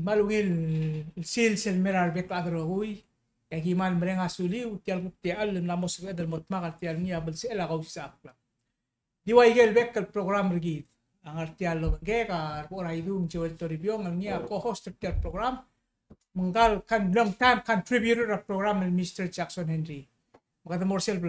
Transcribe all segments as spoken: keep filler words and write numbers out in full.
Kmal ungil sils el mei er a rebek el chad el rokui, e aki kmal mereng a suliu, tia el kuk techall el mla mo sebeched el mo dmak er tia el ngii a belsechel a Kausisechakl. Di ua ikel bek el program er kid. A ngar tia el obengkek a Rebechor Aidung Joel Toribiong el ngii a co-host er tia el program. Me ngka el con-, long time contributor er a program el Mister Jackson Henry. Me kede mo er sel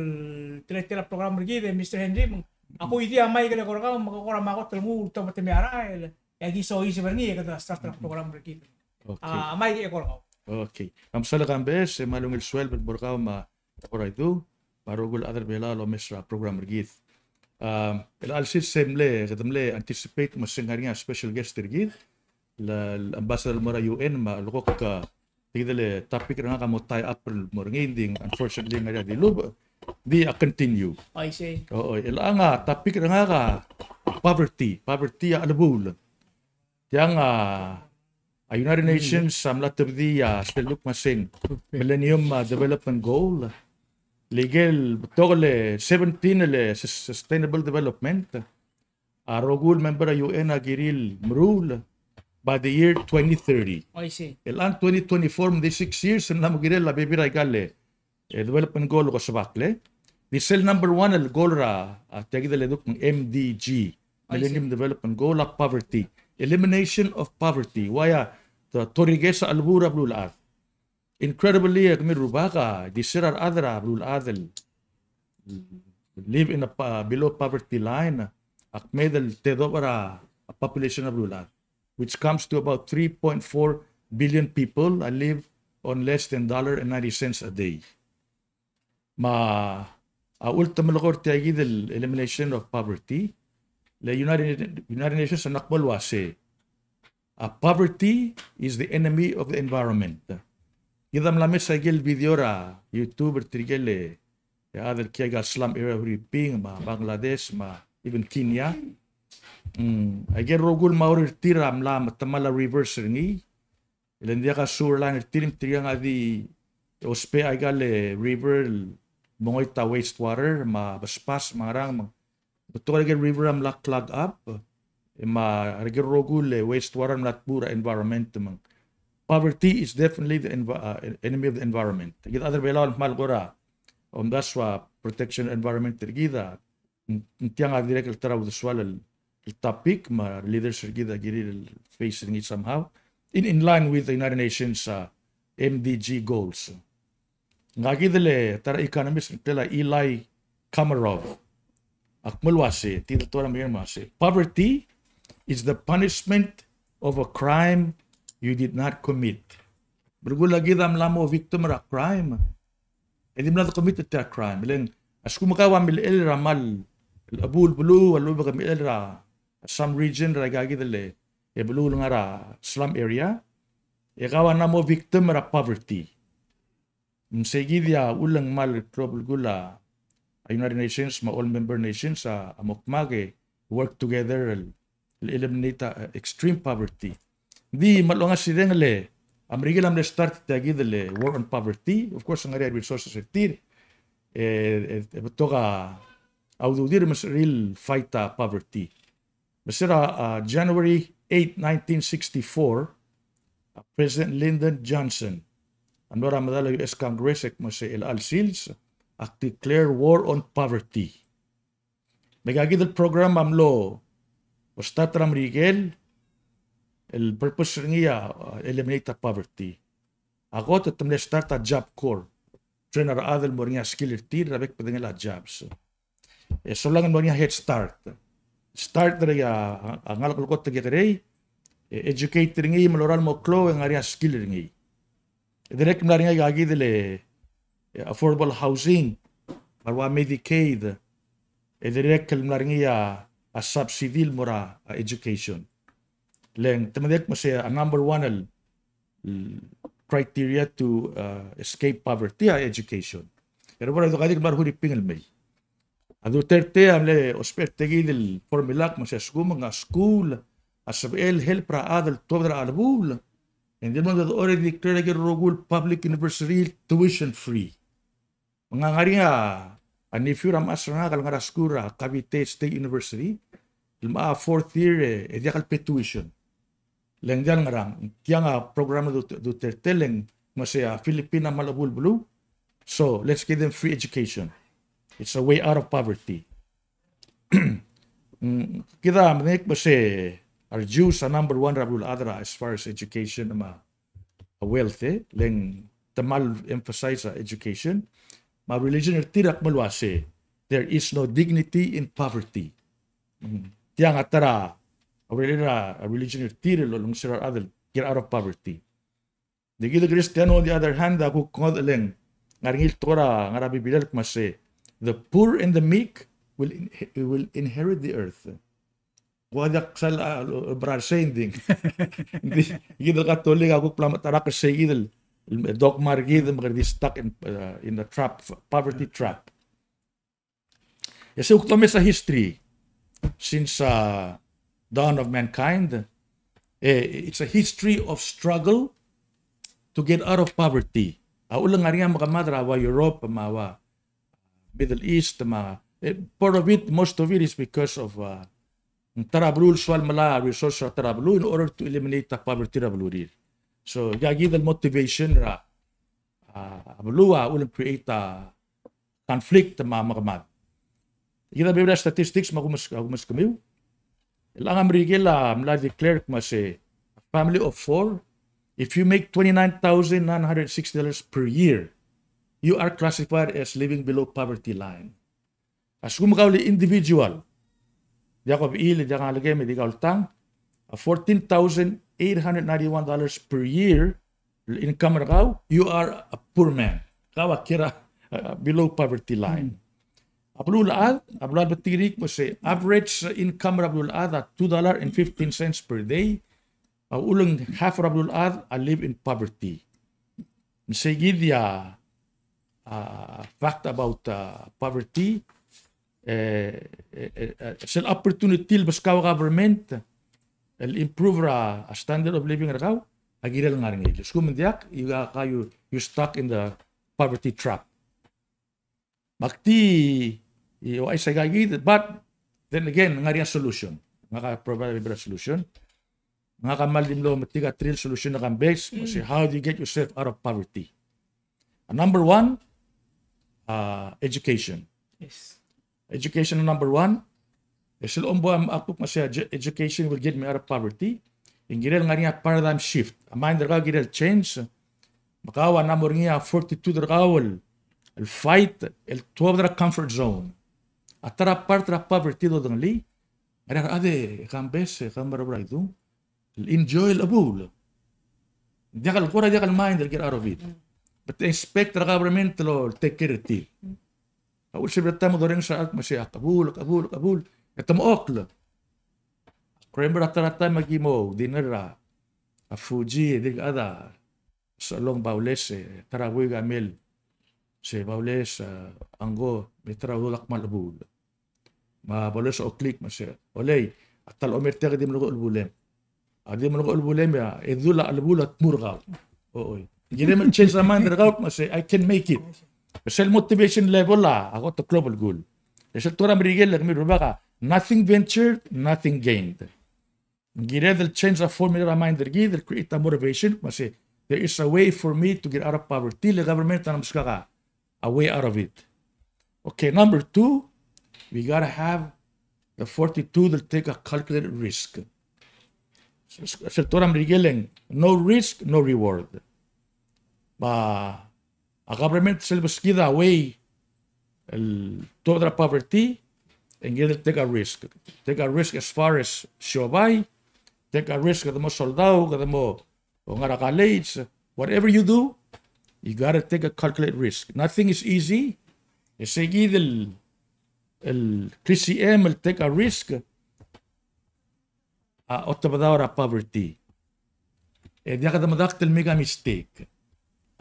teletelel a program er kid e Mister Henry, me ak oidii a mic el eko er kau, me ke kora mo kot el nguu el tobed e mei a rael, e aki soiseb er ngii e kede start er a program er kid. Okay. A, mic e eko er kau. Okay. Kom sulang e Kambes, e kmal ungil sueleb el mo er kau me a Rebechor Aidung, me a rokui el chad er Belau el omes er a program er kid. A, el chelsel se mle, kede mle anticipate me se ng ngar er ngii a special guest er kid, el, el ambassador el mo er a U N, me a lekok, a, tia kid el topic er ngak a mo tie up el mo er ngii, ng di unfortunately ng ngar er ngii a dilubech, di a continue. I see. O, o, el chang a topic er ngak a poverty, poverty a chelebuul. Tiang a, a United Nations a mla tebedii a sel kuk me se ng Millennium, a, Development Goal. Le ikel betok el seventeen el sus-, Sustainable Development. A rokui el member er a U N a kirir el meruul by the year twenty thirty. I see. El chang twenty twenty-four, me ng di six years, e ng mla mo kirel a bebil er a ikal, e, development goal el kosebakl. Di sel number one el goal er a, a, tia kid el duk M D G, Millennium Development Goal, a poverty. Elimination of poverty. Ua ia, te, torikes a chelebuul er a beluulechad. Incredibly, e kemiu el rubak, a, di se er a rechad er a beluulechad el live in a po-, below poverty line, a kmeed el tedobech er a population er a beluulechad, which comes to about three point four billion people a live on less than dollar and ninety cents a day. Me a ultimately er tia kid el elimination of poverty, le United, United Nations a mla kmo el uase, a, poverty is the enemy of the environment. Kid a mla mes a ikel video er a YouTube er tirkel, e, chad el kiei er a slum area er a Huriping, me a Bangladesh, me a even Kenya. Mm, a ikel rokui el mauri er tir a mla metemall a rivers er ngii, e le ng diak a sewer line er tir, me tirkang a di ousbech a ikal river el mengoit a wastewater, me a besbas, me a ngerang, me ng betok a ikel river a mla clog up, e me a ikel rokui el wastewater a mla tmuu er a environment, me ng poverty is definitely the envi-, uh, enemy of the environment. Kid a chad er a Belau el kmal kora omdasu a protection environment er kid a, ng, ng tiang a dirrek el ta er a uldesual el, el topic, me a leaders er kid a kirir el face er ngii somehow, in, in line with the United Nations, uh, M D G goals. Ngka kid el ta er a economist el ngklel a Eli Kamarov a kmo el uase, tia el ta er a Merikel el uase, poverty is the punishment of a crime you did not commit. Belkul a kid a mla mo victim er a crime e dimlak de commit er tia el crime. E le ng, a lsekum kau a milechell er a mal, el chebuul beluu, a lechub e ke milechell er a some region er a ikakid el, e beluu el ngar er a slum area, e kau a mla mo victim er a poverty. Me sei kid a uchul e ng kmal klou a belkul a United Nations me a all member nations a, a mo kmal work together el el eliminate a, uh, extreme poverty. Ng di me a longasireng el, a Merikel a mle start tia kid el war on poverty, of course, ng ngar er ngii a resources er tir, e, e, e betok a ududir me se el fight a poverty. Me se er a, uh, January eight, nineteen sixty-four, a President Lyndon Johnson a mlo er a medal a U S Congress e kmo se el chelecha el sils a declare war on poverty. Me aikakid el program a mlo start er a Merikel, el purpose er ngii a, uh, eliminate a poverty. A kot e te mle start a Job Corps. Train a rechad el mo er ngii a skill er tir er a bek el bedengel a jobs. E solang el mo er ngii a Head Start. Start er a, a, a ngalek el kot el kekerei, e educate er ngii me lorael el mo klou e ngar er ngii a skill er ngii. E dirrek el mla er ngii aikakid el, e, affordable housing, me a ua Medicaid, e dirrek el mla er ngii a, a subsidy el mo er a, a education. Le ng te medengei el kmo se a number one el, el criteria to, uh, escape poverty a education. E a rubak a di kuk mla er a Huriping el mei. A Duterte a mle ousbech er tia kid el formula el kmo se a lsekum ng skuul a sebechel el help er a chad el tuobed er a chelebuul, e ng di mo dechor e declare a ikel rokui el public university tuition free. Me ng ngar er ngii a nephew er a mechas er ngak el ngar er a skuul er a Cavite State University, el mla fourth year e, e diak el pay tuition. Le ng diak el ngerang, tiang a program Dut-, Duterte le ng me se a Filipina me a lechub el beluu. So let's give them free education. It's a way out of poverty. Mm, kid a medengei me se a Jews a number one er a beluulechad er a as far as education me a wealth, e, le ng te kmal emphasize a education. Me a religion er tir a kmal uase, there is no dignity in poverty. Mm. Tiang a ta er a, a religion er tir el olengeseu er a rechad el get out of poverty. Di kid el Kristiano, on the other hand, a kuk ngodech el ng ngar er ngii el tekoi er a ngar er a Biblia el kmo se, the poor and the meek will in-, will inherit the earth. Kuk diak sal, a, lo, lo, brar sei, ng di. Ng di, kid el Katolik a kuk bla mecherakl er sei kid el, el dogma er kid me kede di stuck in, uh, in the trap, poverty trap. E se kuk domes a history since, uh, dawn of mankind. E, it's a history of struggle to get out of poverty. A uchul e ng ngar er ngii a mekemad er a ua Europe me a ua Middle East me a, e, part of it, most of it is because of, uh, ng ta er a beluu el soal melai a resource er a ta er a beluu in order to eliminate a poverty er a belurir. So, ia kid el motivation er a, a, a beluu a uchul e ng create a conflict me a mekemad. Kid a bebil er a statistics me a kumes-, a kumeskemiu. Chelechang a Merikel a mla declare me se a family of four, if you make twenty-nine thousand nine hundred sixty dollars per year, you are classified as living below poverty line. A lsekum kau el individual, diak a bechil, diak a ngelekem, diak a oltang, a fourteen thousand eight hundred ninety-one dollars per year el income er kau, you are a poor man. Kau a kiei er a, uh, below poverty line. A beluulechad, a beluulechad a betik er ngii me se average income er a beluulechad a two dollar and fifteen cents per day. A uchul e ng half er a beluulechad a live in poverty. Me sei kid a, a, fact about, a, poverty, e, e, e, e, sel opportunity el beskau a government el improve er a, a standard of living er kau, a kirel ngar er ngii. Lsekum ng diak, you, you, you stuck in the poverty trap. Me ak di, e, ouchais aika kid, but then again, ng ngar er ngii a solution. Ngak a provide a solution. Ngak a kmal di mlo metik a three el solution er a Kambes, me se, how do you get yourself out of poverty? A number one, uh, education. Yes. Education a number one. E sel ombo a kuk me se edu-, education will get me out of poverty. Ng kirel ngar er ngii a paradigm shift. A mind er kau a kirel change. Me kau a mo er ngii a fortitude er kau el, el fight, el tuobed er a comfort zone. A ta er a part er a poverty el dodengelii, a rechad e Kambes, e Kambes er a Braidung, el enjoy el chebuul. Diak el kora, diak el mind el get out of it. But expect er a government el take care er tir. A uchul e sebeched el taem e dorrenges a chad me se a chebuul, chebuul, chebuul. E te mo okl. Remember a ta er a taem e ki mo dinner er a, a Fuji, e dirk chad a Sebechelong Baules, e ta er a buik a mle se Baules, a, a ngko, me ta er a udoud a kmal chebuul. Me a Baules a oklik me se, olei, a ta el omer tia ke di melekoi a chelebulem. A di melekoi a chelebulem e a, e dul a chelebuul a tmuu er kau. Ochoi. Ng kirem el change a mind er kau me se, I can make it. Sel motivation level a, a kot el klou el kul. E sel tekoi er a Merikel el kemiu el rubak a, nothing ventured, nothing gained. Ng kired el change a formula er a mind er kid, el create a motivation, me se, there is a way for me to get out of poverty, le government a meskak a way out of it. Okay, number two, we gotta have the fortitude to take a calculated risk. Sel tekoi er a Merikel e ng no risk, no reward. Ba, a government sel beskid a way el tuobed er a poverty, e ng kired el take a risk. Take a risk as far as siobai, take a risk kede mo soldau, kede mo ngar er a college, whatever you do, you gotta take a calculated risk. Nothing is easy. E sei kid el, el klisichem el take a risk, a otebedaol er a poverty. E diak de medakt el make a mistake.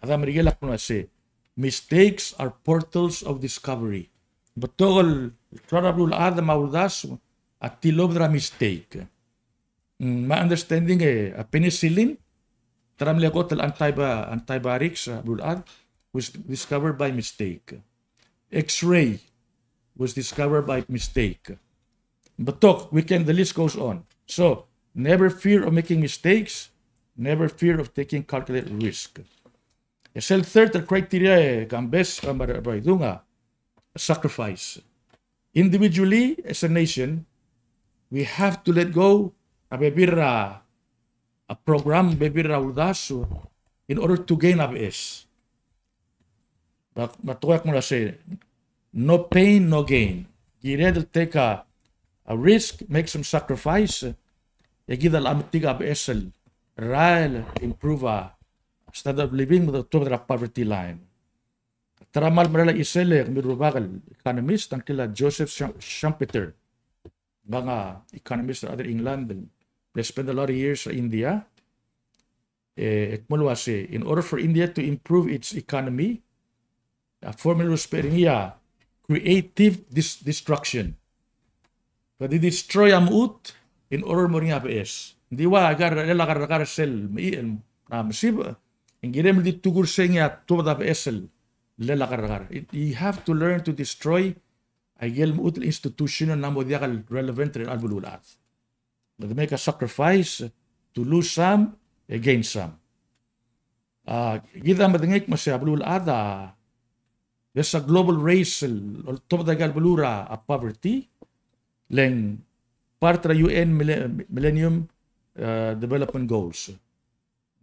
A da Merikel a kmo se, mistakes are portals of discovery. Betok el klou er a beluulechad me a uldasu a tilobed er a mistake. Mm, my understanding e, a penicillin, ta er a mle kot el antibi-, antibiotics, a beluulechad, was discovered by mistake. X-ray was discovered by mistake. Betok, we can, the list goes on. So, Never fear of making mistakes. Never fear of taking calculated risk. E sel third criteria e Kambes, Kamar Baidung a sacrifice. Individually, as a nation, we have to let go a bebil er a, a program, bebil er a uldasu in order to gain a beches. But, but tekoi ak mo el uase, no pain, no gain. Kired el take a, a risk, make some sacrifice, e kid a locha metik a beches el rael, improve a standard of living, me de tuobed er a poverty line. Ta er a kmal mera el chisel e kemiu el rubak el economist, a ngklel a Joseph Schum-, Schumpeter. Ngka a economist er a rechad er a England, el spend a lot of years er a India. E, e kmo el uase, in order for India to improve its economy, a formula el lousbech er ngii a creative dis-, destruction. Kede destroy a mechut in order el mo er ngii a beches. Ng di ua, a kar, el a kar, kar sel, me, el, a, mesibech, e ng kirem el di tukur se ngii a tuobed a beches el, el a kar, kar. It, you have to learn to destroy a ikel mechut el institution el ng mo diak el relevant er a beluulechad. Kede make a sacrifice to lose some, e gain some. A, kid a medengei el kmo se a beluulechad a, there's a global race el, el oltobed a ikal beluu er a, a poverty, le ng part er a U N Mille-, Millennium, uh, Development Goals.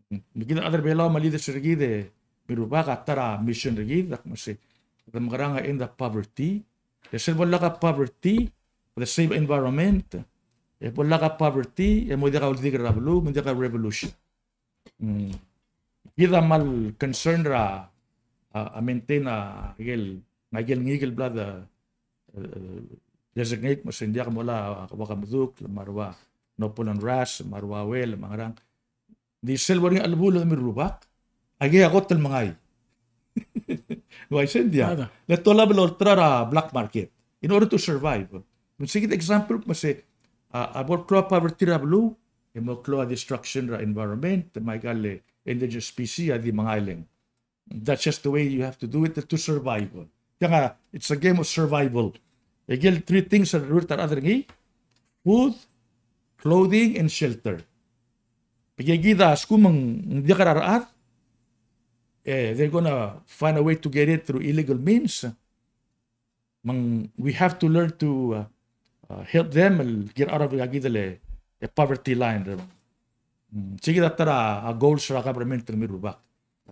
Me kid a rechad er a Belau me a leaders er kid e, me a rubak a ta er a mission er kid, a kmo se, kede mekerang a end a poverty, e sel bo lak a poverty, kede save a environment, e bo lak a poverty, e mo diak a uldik er a beluu, mo diak a revolution. Mm. Kid a kmal concern er a, a, a maintain a ikel, a ikel ngikel el bla de, e, designate me se ng diak mo ua Uakamedukl, me a rua Nopol and Ras, me a rua Uel, me a ngerang. Di sel bo er ngii a chelebuul, kemiu el rubak, a ikei a kot el mengai. Uaisei, ng diak. Ada. Le te olab el olterau er a black market in order to survive. Me se kid example, me se, a, a bo el klou a poverty er a beluu, e mo klou a destruction er a environment, me a ikal endangered species a di mengai le ng. That's just the way you have to do it to survive. Tiang a, it's a game of survival. Ikel three things a rurt a rechad er ngii, food, clothing, and shelter. Ikel kid a lsekum ng diak er a rechad, e, they're gonna find a way to get it through illegal means. Me ng, we have to learn to, uh, uh, help them el get out of a kid el, e, poverty line. Mm, se kid a ta er a, a goals er a government, kemiu el rubak.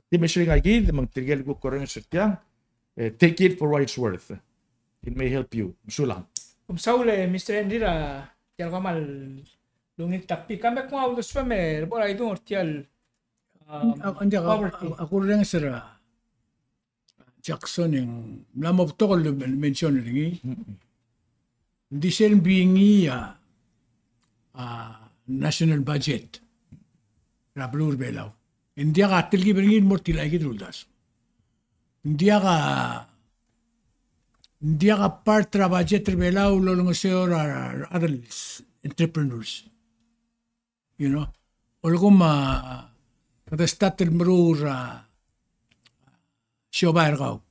Te mesterir a kid, me ng tirke el kuk orrenges er tiang, e, take it for what it's worth. It may help you. Mesulang. Kom saul e Mister Henry er a, tia el kmal ungil topic. Ka me kmo a uldesuem e, bo er a idung er tia el, um, a, ng diak, a, poverty. A, a kurrenges er a Jackson e ng mla mo betok el mention er ngii. Mm-mm. Ng di sel bingii a, a, national budget er a beluu er a Belau, e ng diak a telkib er ngii el mo er tia el kid el uldasu. Ng diak a, ng diak a part er a budget er a Belau el olengeseu er a, er a, er a entrepreneurs. You know, ulekum a, kede start el meruul er a siobai er kau.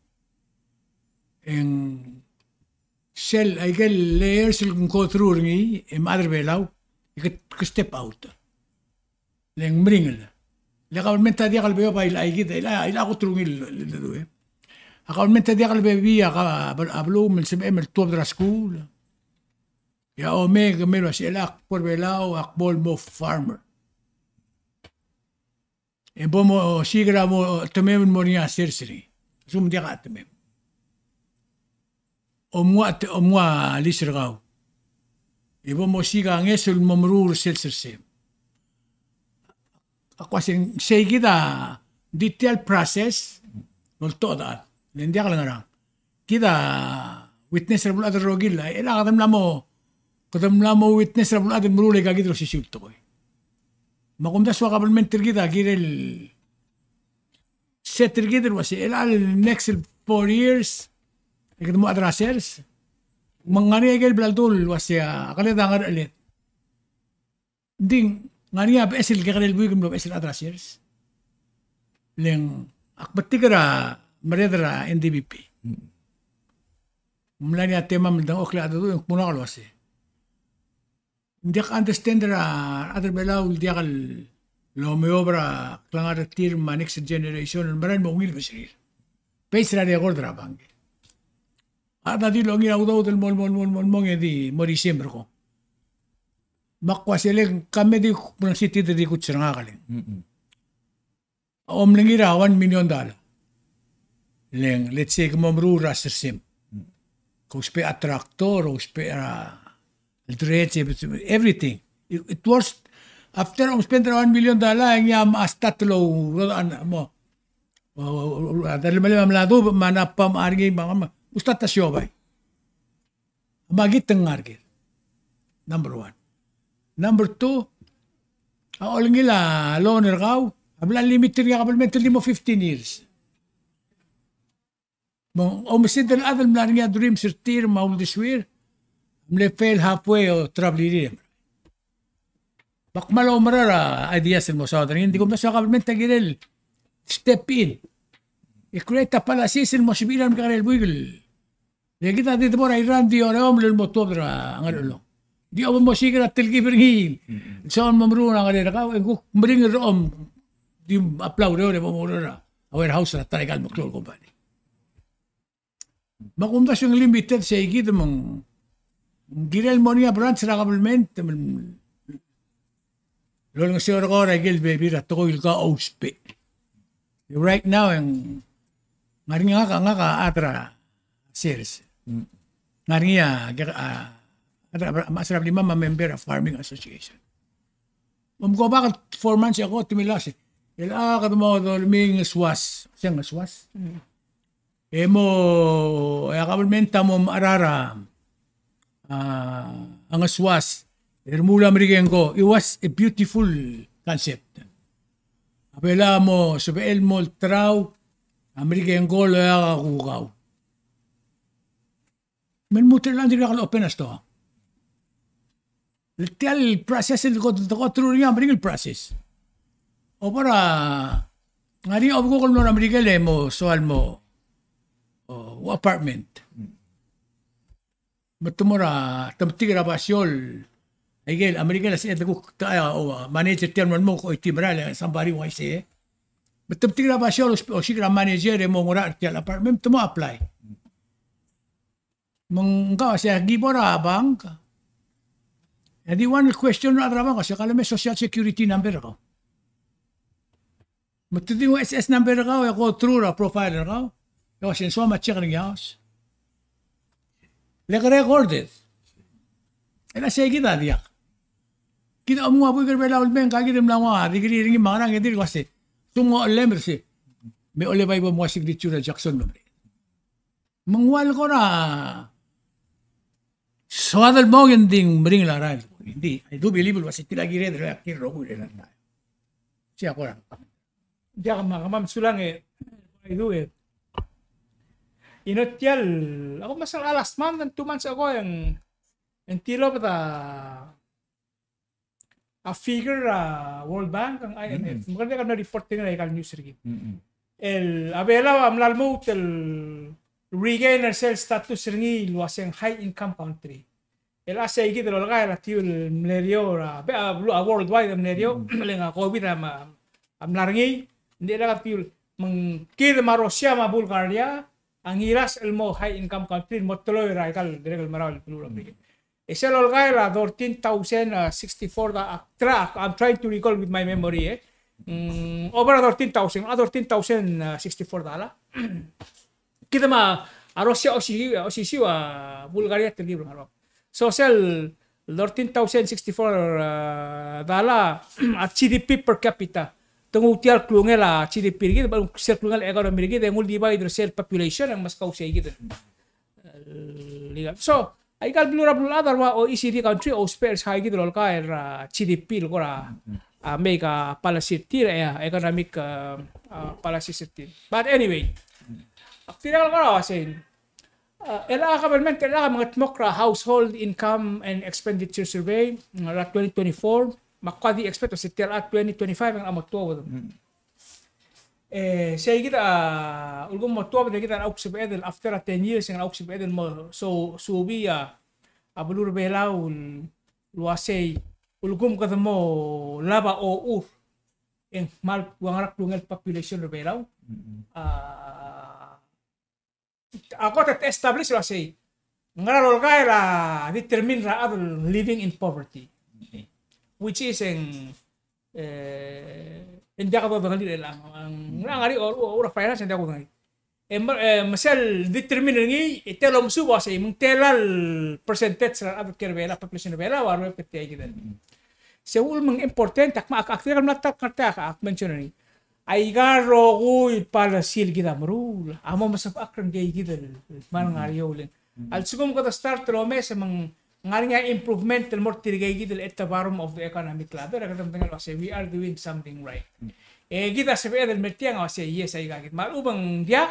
E ng sel, a ikel layers el go through er ngii, e me a chad er a Belau, e ke, ke step out. Le ng meringel. Le a government a diak el beob a ilecha kid, ilecha, ilecha kot er ngii el, el, el, el, e. A government a diak el beob a, a, a beluu me ng sebechem el tuobed er a skuul. E a omei e kemiu el uase, e ak bo er a Belau, ak bo el mo farmer. E bo mosiik er a mo, temem el mo er ngii a sers er ngii. Lsekum ng diak a temem. Omua te-, omua lease er kau. E bo mosiik a ngeso el mo meruul er sel sersem. Ak uase ng sei kid a detail process, el oltobed a chad. Le ng diak le ngerang. Kid a witness er a beluulechad el rokir, e le kede mla mo, kede mla mo witness er a beluulechad el meruul aika kid el osisiu el tekoi. Me a kumdasu a government er kid a kirel set er kid el uase, el, el next four years, e kede mo chad er a sers. Me ng ngar er ngii a ikel bla ledu el uase, a keled a ngerecheled. Ng di ng ngar er ngii a beches el kekerei el buik el mlo beches el chad er a sers. Le ng ak betik er a merreder er a N D P P. Ng mla er ngii a temam el dengchokl a dedu e ng kmo ngak el uase, Ng diak understand er a rechad er a Belau el diak el omeob er a klengar er tir me a next generation el merael mo ungil beserir. Based er a record er a bank. A rechad a di longir a udoud el mo, mo, mo, mo, mo, e di mo er isei me er kong. Me ak uase le ng kemam e di kuk mle city e di kuk cherengak le ng. Omlengir a one million dollar. Le ng, let's say, ke mo meruul er a sersem. Ke ousbech a tractor, ousbech a dredge, everything. It, it was, after om spend er a one million dollar, e ngii a start el oureor a mo. O, o, o, a delemelem a mla dubech, me a napa me a rengii, me a, me a, start a siobai. Me a kid a ngar er kid. Number one. Number two, a olengil a loan er kau, a bla limit er ngii a kabelment el di mo fifteen years. Me ng oumesingd el chad el mla er ngii a dreams er tir me a uldesuir, mle fail halfway e trablirir. Me ak kmal oumerang er a ideas el mo saod er ngii, ng di kumdasu a kabelment a kirel step in. E create a policies el mo sebechir a remekekerei el buik el Le kid a di debo er a Iran, di oreomel el mo tuobed er a Ngerchelong. Di omosiik er a telkib er ngii. Soam el mo meruul a ngerel er kau, e kuk meringel er a om di apply er a, e mo oureor er a warehouse er a ta er aika el meklou el company. Me kumdasu e ng limited sei kid me ng kirel mo er ngii a branch er a government, me lolengeseu er kau er a ikel bebil er a tekoi el kau ousbech. Right now, e ng ngar er ngii, ngak a, ngak a chad er a sales. Ngar er ngii a, a, a, a, a, a, a, a member er a Farming Association. Me kom go back four months ago, te mle uase, el a kede mo dolmii a ngesuas, se ngesuas. E mo, e a government a mo mecherar a, a, a ngesuas, e remuul a Merikel ngko. It was a beautiful concept. A Belau a mo sebechel el mo olterau a Merikel ngko el oeak a kukau. Me lmuut er chelechang e dirkak el open a stoa. Le tia el process el ko, ko through er ngii a meringel process. Oba er a, ngar er ngii a obekuk el mlo er a Merikel e mo soal mo, o, apartment. Me te mo er a, te metik er a basio el, aike el, a Merikel a se, e te kuk ta, o, manager tia el mo, mo, ko iti merael, somebody uaisei. Me te metik er a basio el, osiik er a manager e mo ngar er tia el apartment, te mo apply. Me ng kau a se, a ki bo er a bank. E di one question er a rechad er a bank, a se, kau a mei a social security number er kau. Me te di nguu a S S number er kau, e ko through er a profile er kau. E ua se ng soam a check er ngii a house. Le ke recorded. E le sei kid a diak. Kid a omenguu a buik er a Belau el mei, ngka kid a mla nguu a degree er ngii me a ngerang, e dirk ua se, te nguu a lawyer er se, me ole bai bo mnguu a signature er a Jackson me mle Me ng ua le kora soad el mong e ng di meringel a rael. Ng di, I do believe el ua se tir a kired el kirel rokui er a rael. Sei a kora. Diak, me kemam a mesulang e, I do e. You know, tia el, a ko mesa el last month and two months ago e ng, e ng tilobed a a figure er a World Bank, ng I M F. Mm. Me kede kora mla report er ngii er aika el news er kid. Mm. El, a Belau a mla lmuut el regain er sel status er ngii el ua se ng high income country. El a sei kid el olkai el a tiu el mle er eou er a, be-, a, beluu a worldwide el mle er eou, mm, le ng a COVID a mla, a mla er ngii, ng di el a tiu el, me ng kid me a Russia me a Bulgaria a ngilasech el mo high income country el mo teloi er aika el dirrek el merael el beluu er a Merikel. E sel olkai el a thirteen thousand, uh, sixty-four da-, uh, tra-, I'm trying to recall with my memory, eh. Mm, over a thirteen thousand, a thirteen thousand, uh, sixty-four dollar. Kid me a Russia a osi-, osisiu a Bulgaria, telkib er a ngar er a bab. So sel thirteen thousand sixty-four, uh, dollar, a G D P per capita. Te nguu tia el klungel a G D P er kid, sel klungel a economy er kid, e nguu el divide er sel population, e ng meskau sei kid. Legal. So, aika el beluu er a beluulechad a ua O E C D country a ousbech er sei kid el olkai er a G D P el kora, a, make a policy er tir, e, economic, a, a, policy er tir. But anyway, ak dirrek el kora ua sei, a, el a government, el a mengetmokl er a household income and expenditure survey, mm, er a twenty twenty-four, me ak kuk di expect el se tia el twenty twenty-five e ng mo tuobed. E, sei kid a, ulekum mo tuobed e kid a kuk sebeched el after a ten years, e ng kuk sebeched el mo, so, subii a, a beluu er a Belau el, el uasei, ulekum kede mo lab a ochur e ng kmal ua ngera klungel population er a Belau. A, a kot e te establish el uasei, ngera el olkael a determine er a chad el living in poverty. Which is e ng, e, e ng diak dodengelii er chelechang. Ng ngar er ngii a, a, a finance e ng diak dodengelii. E me, e, me sel determine er ngii, e te lomesuub el uasei, me ng tela el percentage er a rechad el kiei er a Belau, population er a Belau, a ruebet er tia kid el. Se uchul me ng important, ak, ak, ak dirrek el mla ta el ngar er tia ak mention er ngii. Aika el rokui el policy el kid a meruul a mo mesebechakl er ngii kid el kmal ngar er eou el. A lsekum kede start el omes me ng ngar er ngii a improvement el mo er tirke kid el at the bottom of the economic ladder, e kede medengei el uasei, we are doing something right. E kid a sebeched el mer tiang a uasei, yes, aika kid. Me a lechub e ng diak,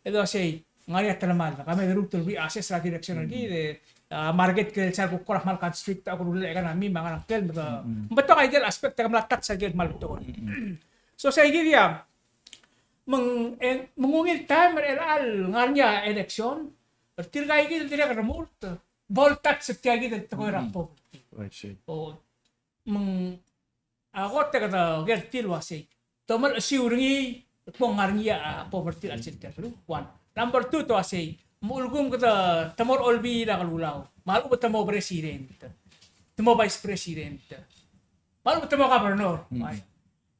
e de uasei, ng ngar er ngii a telemall, ka me deruul el reassess er a direction er kid, e, a, market kirel sel kuk kora kmal constrict a kuk rullii a economy me a ngerang, ngklel, me de, me betok aike el aspect e ke mla touch er aike el kmal betok. So sei kid a, me ng, e, me ng ungil time er chelecha el ngar er ngii a election, er tirka kid el dirrek el remurt, bo el touch er tia kid el tekoi er a poverty. I see. O, me ng, a kot e kede oker er tir el uasei, te mo er a issue er ngii, te mo ngar er ngii a poverty er a chelsel tia el beluu. One. Number two, te uasei, me ulekum kede, te mo er a olbiil er a kelulau, me a lechub e te mo president, te mo vice president, me a lechub e te mo governor.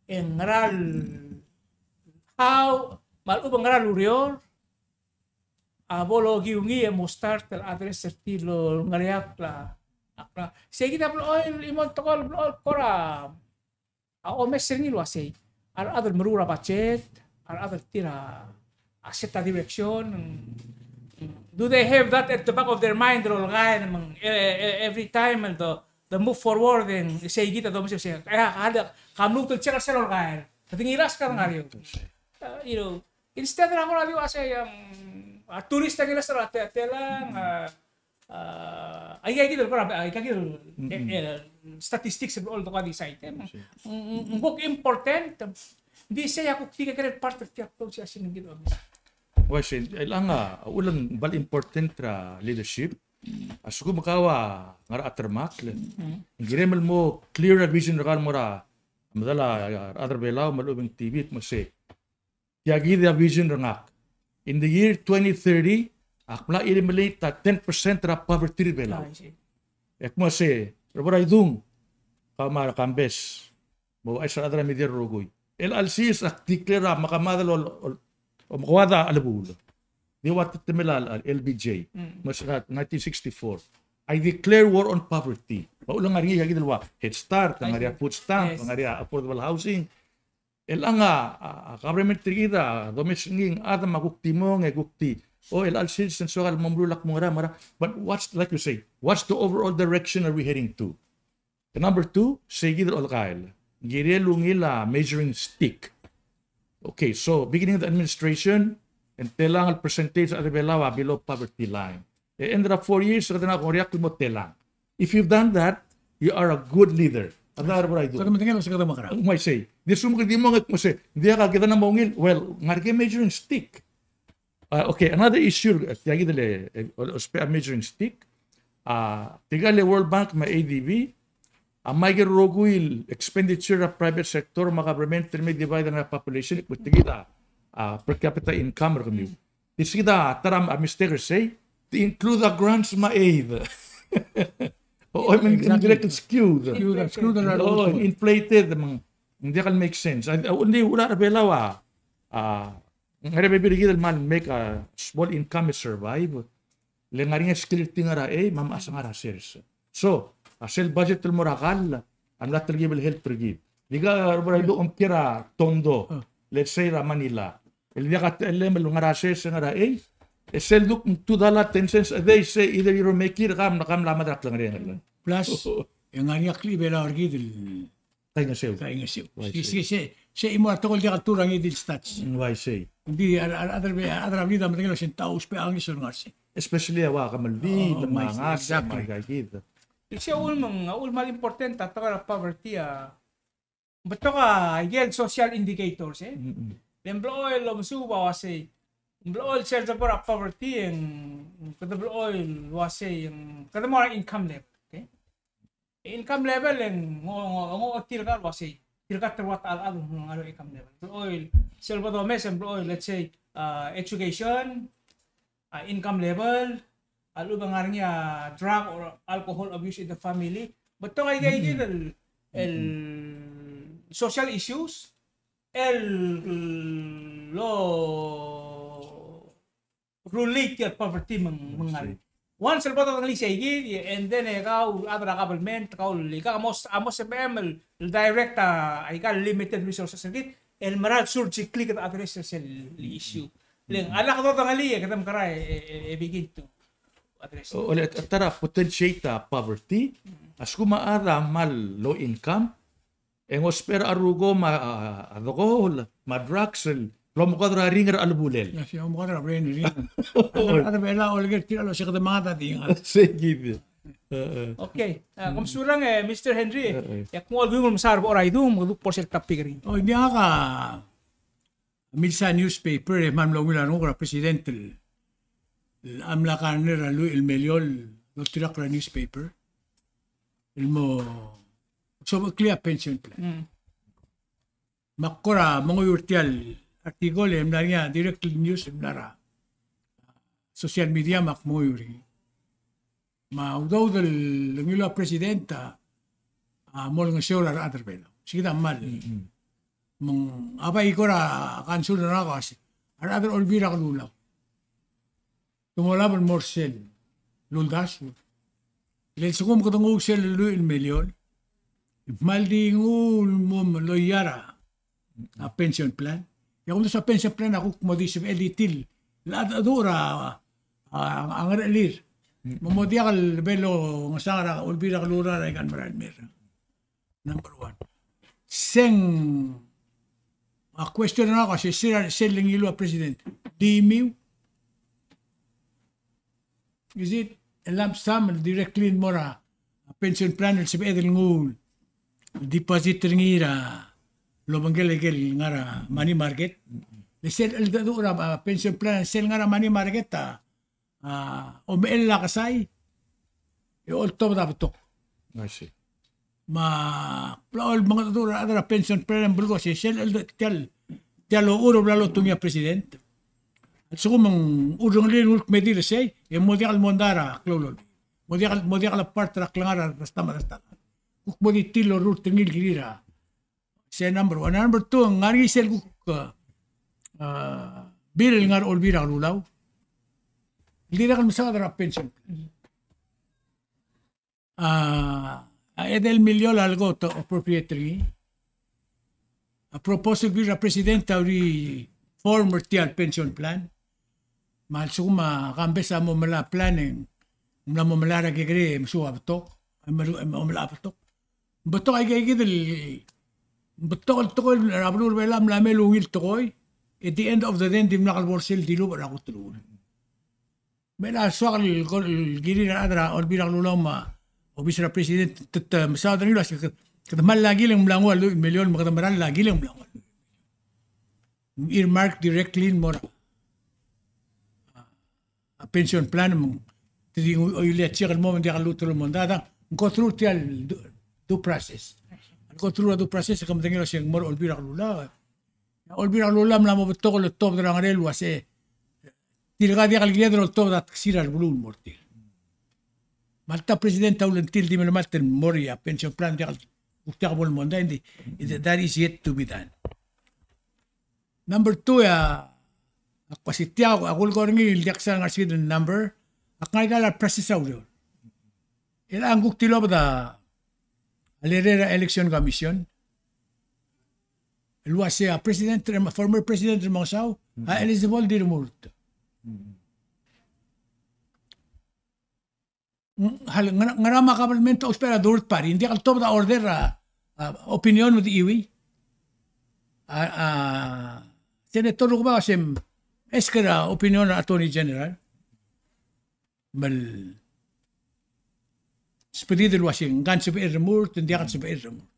E ngera el, how, me a lechub e ngera el ureor a bo lokiu ngii e mo start el address er tir el ngereakl a, a, sei kid a blechoel, chimo el tekoi el blechoel kora, a, omes er ngii el uasei, a rechad el meruul a budget, a rechad el tir a, a set a direction, do they have that at the back of their mind el olkael, me ng, e, e, every time el de, de move forward, e ng sei kid a domes el sei, e, a, a, ka mluut el check er sel olkael, kede ngilasech a ngar er eou. Uh, you know, instead er a kora di uasei, a, a tourist a ngilasech er a te-, telang, a, a, aika kid el kora, aika kid el, e, e, statistics el blechoel dekua di cite, e, ng, ng, ng kuk important, di sei a kuk di kekerei el part er tia el process er kid el omes. Uaisei, chelechang a, a uchul me ng kmal important er a leadership, a lsekum kau a ngar er a cheldecheduch, ng kirem el mo clear a vision er kau el mo er a medal a, a, a rechad er a Belau me a lechub e ng tibik me sei. Tia kid a vision er ngak. In the year twenty thirty, ak mla eliminate a ten percent er a poverty er a Belau. Ah, I see. E kmo sei, Reverend Idung, kau me a Kambes, me a chais er a rechad er a media el rokui, chelecha el sils ak declare a mekemad el, el, el, omekoad a chelebuul. Di ua tetemel a, a L B J, me se er a nineteen sixty-four. I declare war on poverty. Me a uchul e ng ngar er ngii a kid el ua Head Start, ng ngar er ngii a food stamp, ng ngar er ngii a affordable housing. Chelechang a, a, a government er kid a domes er ngii a chad me a kuk di mong e kuk di, o, chelecha el sils e ng soak el mo meruul a kmo ngera, ngera. But what's, like you say, what's the overall direction are we heading to? The number two, sei kid el olkael. Ng kirel ungil a measuring stick. Okay, so beginning of the administration, e ng telang el percentage er a rechad er a Belau a below poverty line. E end er a four years, e kede ngar er a kongeriakl el mo telang. If you've done that, you are a good leader. Kede ngar er a Belau. Kede medengei el uasei kede mekerang. Ng uaisei. Di lsekum kede di mong e kmo sei, ng diak a kede mo ungil, well, ngar er ngii a measuring stick. Uh, okay, another issue, uh, tia kid el, eh, ousbech a measuring stick. Uh, tirka el World Bank me a A D B, a mle ikel rokui el expenditure er a private sector me a government el me divide er a population, me tia kid a, uh, per capita income er kemiu. Tia kid a ta er a mistake er sei, te include a grants me a aid. O, o, me ng, exactly. Direct skewed. Skewed, skewed er a, o, inflated, me ng, ng diak el make sense. A, a, only ua er a Belau a, a, ng ngar er ngii a bebil er kid el kmal make a small income e survive. Le ngar er ngii a skill er tir el ngar er a, e, me a mechas a ngar er a sers. So, a sel budget el mo er a kall a mla telkib el help er kid. Di kau, Reverend Idung, omkiei er a Tondo, let's say er a Manila, el diak a techellem el ngar er a sers e ngar er a, e, e sel duk two dollar ten cents a day, se either you don't make it, kam, kam mla mad er a klengerenger. Plus, e ng ngar er ngii a klechibelau er kid el kaingeseu. Kaingeseu. Uaisei. Se, se, se, se chimo er a tekoi el diak el turang e di el stats. Mm, uaisei. Ng di a, a, a rechad er a, a rechad er a blid a medengei el uasei ng techa ousbech a ngeso el ngar sei. Especially a ua kemeldiil, oh, me a ngasech, exactly, me aika kid. Di sei a uchul me ng, a uchul me ng kmal important a tekoi er a poverty a, betok a ikel social indicators, e. Mm-mm. Le ng blechoel el omesuub a uasei, ng blechoel sel tekoi er a poverty e ng, kede blechoel el uasei, e ng, kede mo er a income level, okay? Income level e ng, ng, ng, ng tirka el uasei, tirka el teruat a chad el ngar er a income level. Blechoel, sel bo domes e ng blechoel, let's say, uh, education, uh, income level, a lechub e ng ngar er ngii a drug or alcohol abuse in the family. Betok aike, aike el, el social issues, el lo relate er a poverty me ng, me ng ngar er ngii. Once el bo dodengelii sei kid, and then e kau a rechad er a government, kau el, ika mo, a mo sebechem el direct a, aika el limited resources er kid, el mera el surgically kede address er sel issue. Le ng, a lak dodengelii e kede mekera e, e, e begin to address. O, le, ta er a potentiate a poverty, a lsekum a chad a kmal low income, e ng ousbech er a cheruko me a, a, a dekool, me a drugs, el omekedong er a ring er a chelebulel. Ia, sei, omekedong er a brain er ngii. A, a, a, a, a, olekoi er tir el uasei kede mengad a di ngar. Sei kid. E, e. Okay, a, kom sulang e, Mister Henry, e, e, e ak mo olkiung el mesa er a bo er a idung, me kede kuk bo er sel topic er ngii. O, ng diak a milsa newspaper, e kmal mlo ungil a renguk er a president el, el a mla kar er a lluich el miliol, el oltirakl er a newspaper. El mo, sobecheklii a pension plan. Mm. Me ak kora menguiu er tia el article e mla er ngii a direct news, e mla er a social media me ak menguiu er ngii. Me a udoud el ngiluu a president a, a mo olengeseu er a rechad er a Belau. Sei kid a kmal. Mm, mm. Me ng a bai kora concern er ngak a uasei, a rechad er a Olbiil er a Kelulau, te mo olab el mo er sel uldasu. Le lsekum kede nguu sel lluich el miliol, e kmal di nguu el mo loia er a, a pension plan. E a kumdasu a pension plan a kuk mo di sebechel di tir el cheldecheduch er a, a, a ngerechelir. Me mo diak el bo longesang er a Olbiil er a Kelulau er aika el merael el mei er a Number one. Se ng, a question er ngak a se, se, sel ngiluu a president, di miu? Is it a lump sum el directly el mo er a pension plan el sebeched el nguu el deposit er ngii er a lobengkel aikel ngar er a money market? Le sel cheldecheduch er a pension plan, sel ngar er a money market a a, omechell a kesai, e oltobed a betok. I see. Me a bla el mengedecheduch er a rechad er a pension plan, belkul a se, sel, el, tia el, tia el ochur el bla lotungii a president. A lsekum ng urrengelii el nguu el kmedir er sei, e mo diak el mondai er a klou el olbiil. Mo diak el, mo diak el part er a klengar er a resta me a resta. Kuk mo di tir el orurt er ngii el kirir a Se number one. Number two, ng ngar er ngii sel kuk, a, bill el ngar er a Olbiil er a Kelulau el dirrek el mesaod er a pension. A, a edei el miliol a leko te appropriate er ngii. A proposed bill er a president a urireform er tia el pension plan. Me a lsekum a Kambes a mo melai a plan e ng mla mo melai er a kekerei e mesuub a betok, e mla mo melai a betok. Betok aike, aike kid el, betok el tekoi er a beluu er a Belau a mla mei el ungil tekoi. At the end of the day, ng dimlak el bo er sel dilubech er a kot el uchul. Me a soak el, el kirir a rechad er a Olbiil er a Kelulau me a obis er a president, te, te, mesaod er ngii el uasei, kede, kede kmal lak el mla nguu a lluich el miliol, me kede mera el lak el mla nguu a lluich el miliol. Earmark directly el mo er a, a pension plan, me te di nguu, oilii a check el mo, me ng diak el lmuut el mondai, ng go through tia el due, due process. Go through a due process, e ke medengei el uasei ng mo er a Olbiil er a Kelulau. A Olbiil er a Kelulau a mla mo betok el oltobed er a ngerel el uasei, tirka diak el kired el oltobed a teksir a beluu el mo er tir. Me alta president a ulengit el di melemalt el mo er a pension plan, diak el, kuk diak bo el mondai, ng di, that is yet to be done. Number two, a, a kuk uasei tia, a kulekoi er ngii el diak sel ngar er sei kid el number, a kuk ngar er ngii a process a ureor. E ng kuk tilobed a letter er a Election Commission el uasei a president, former president Remengesau a eligible di remurt. Ng, hal, ngera, ngera me a government a ousbech er a third party, ng diak el tobed a order er a, a, opinion me de chiuii. A, a, Senator Rukebau a se mle ask er a opinion er a Attorney General. Me le sbedid el uasei, ng ka ng sebechir el remurt, ng diak el sebechir el remurt.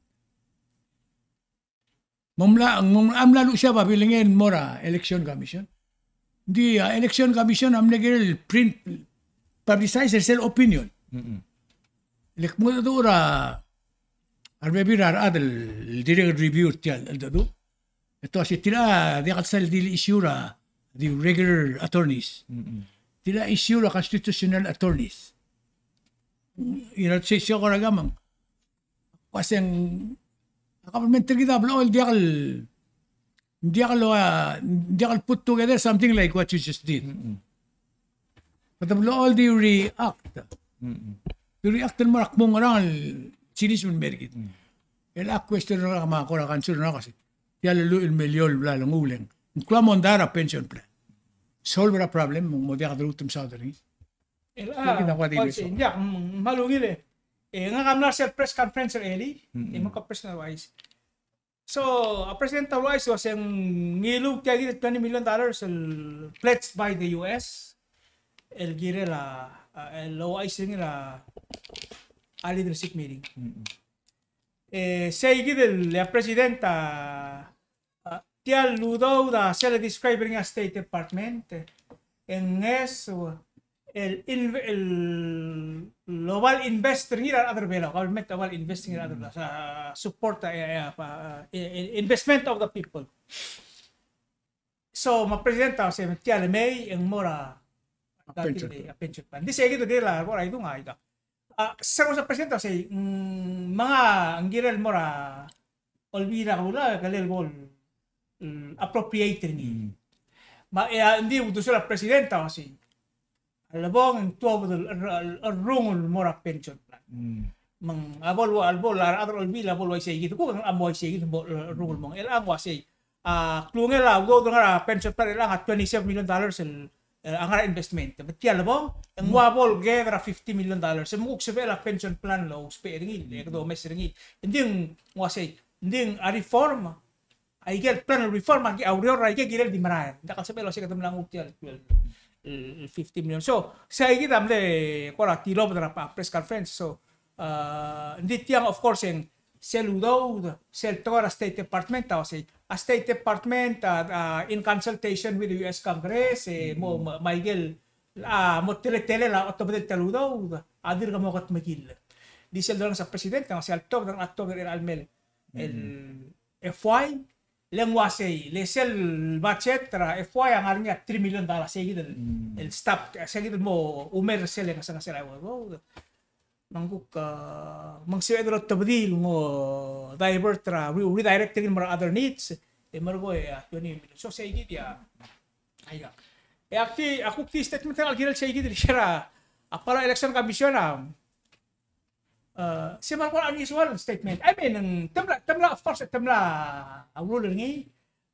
Me ng mla, me ng mla, mla luchesii a babilngel el mo er a Election Commission. Ng di a Election Commission a mle kirel el print, publicize er sel opinion. Mm-mm. Le kmo a, a rebebil er a rechad el dirrek el review er tia el cheldecheduch, e te uasei tirka a diak el sal di issue er a di regular attorneys. Tirka a issue er a constitutional attorneys. You know, se, se kora gamang. Uaseng, a government er kid a blechoel el diak el, diak el, uh, diak el put together something like what you just did. But a blechoel di react. Di react el mo er a kmo ngerang el chilis el mer kid. El a question er ngak me a kora concern er ngak a se, tia el lluich el million el bla lenguu el ng klou a mondai er a pension plan. Solve er a problem, mo diak deruul el mesaod er ngii. El a, kid a kora di, kmal ungil e. E ngak a mla er sel press conference er a elii, e mo ko press na uaisei. So, a president a uaisei, uaseng ngiluu tia kid el twenty million dollars el pledged by the U S, el kirel a, a, el ouchais er ngii er a, a leadership meeting. E sei kid el, a president a, a, tia el udoud a sel describe er ngii a State Department, e ng ngeso el, inv-, el, el oba el invest er ngii er a rechad er a Belau, government oba el invest er ngii er a rechad er a Belau, a, support a, a, a, a, investment of the people. So, me a president a uasei me tia el mei e ng mo er a, a pension plan. Di sei kid el kirel a, kora idung a ika. A, se ko a president a uasei, mm, me ng kirel el mo er a Olbiil er a Kelulau, e kele el bo el, mm, appropriate er ngii. Me a, e a, ng di uldesuel a president a uasei, a lebong e ng tuobed el, el, el, el rungul el mo er a pension plan. Me ng a bo el, a bo el, a rechad er a Olbiil a bo el uaisei kid, kuk a mo uaisei kid el bo el, el rungul el mong. El a ng uasei, a, klungel a udoud el ngar er a pension plan, el a ng a twenty-seven million dollars el, el a ngar er a investment. Me tia el lebong, e ng ua bo el gather er a fifty million dollars. E me kuk sebechel a pension plan el ousbech er ngii, e kede omes er ngii. Ng di ng uasei, ng di a reform, aike el plan el reform, a ureor er aike el kirel di merael. Ng diak el sebechel el uasei kede mla nguu tia el, el, el fifty million. So, sei kid a mle kora tilobed er a press conference. So, a, ng di tiang, of course, e ng sel udoud, sel tekoi er a State Department a uasei, a State Department a, a, in consultation with the U S Congress, e mo, mo, me aike el, a, mo teletelel a otobedel tia el udoud a dirk mo kedmekill. Di sel dolengeseu a president a uasei a letobed, a letobed er a lemei el F Y, le ng uasei, le sel budget er a F Y a ngar er ngii a three million dollars, sei kid el, el stop, sei kid el mo umer er sel ngesengesel a udoud. Me ng kuk, a, me ng sebeched el otobedii el ngo divert er a, re-, redirect er ngii el mo er a other needs, e merekong e a twenty million. So sei kid a, aika. E ak di, a kuk di statement er ngak el kirel sei kid el kirel a, a Palau Election Commission a, a, se me a kora unusual statement. I mean, ng, te mla, te mla, of course, te mla a rule er ngii,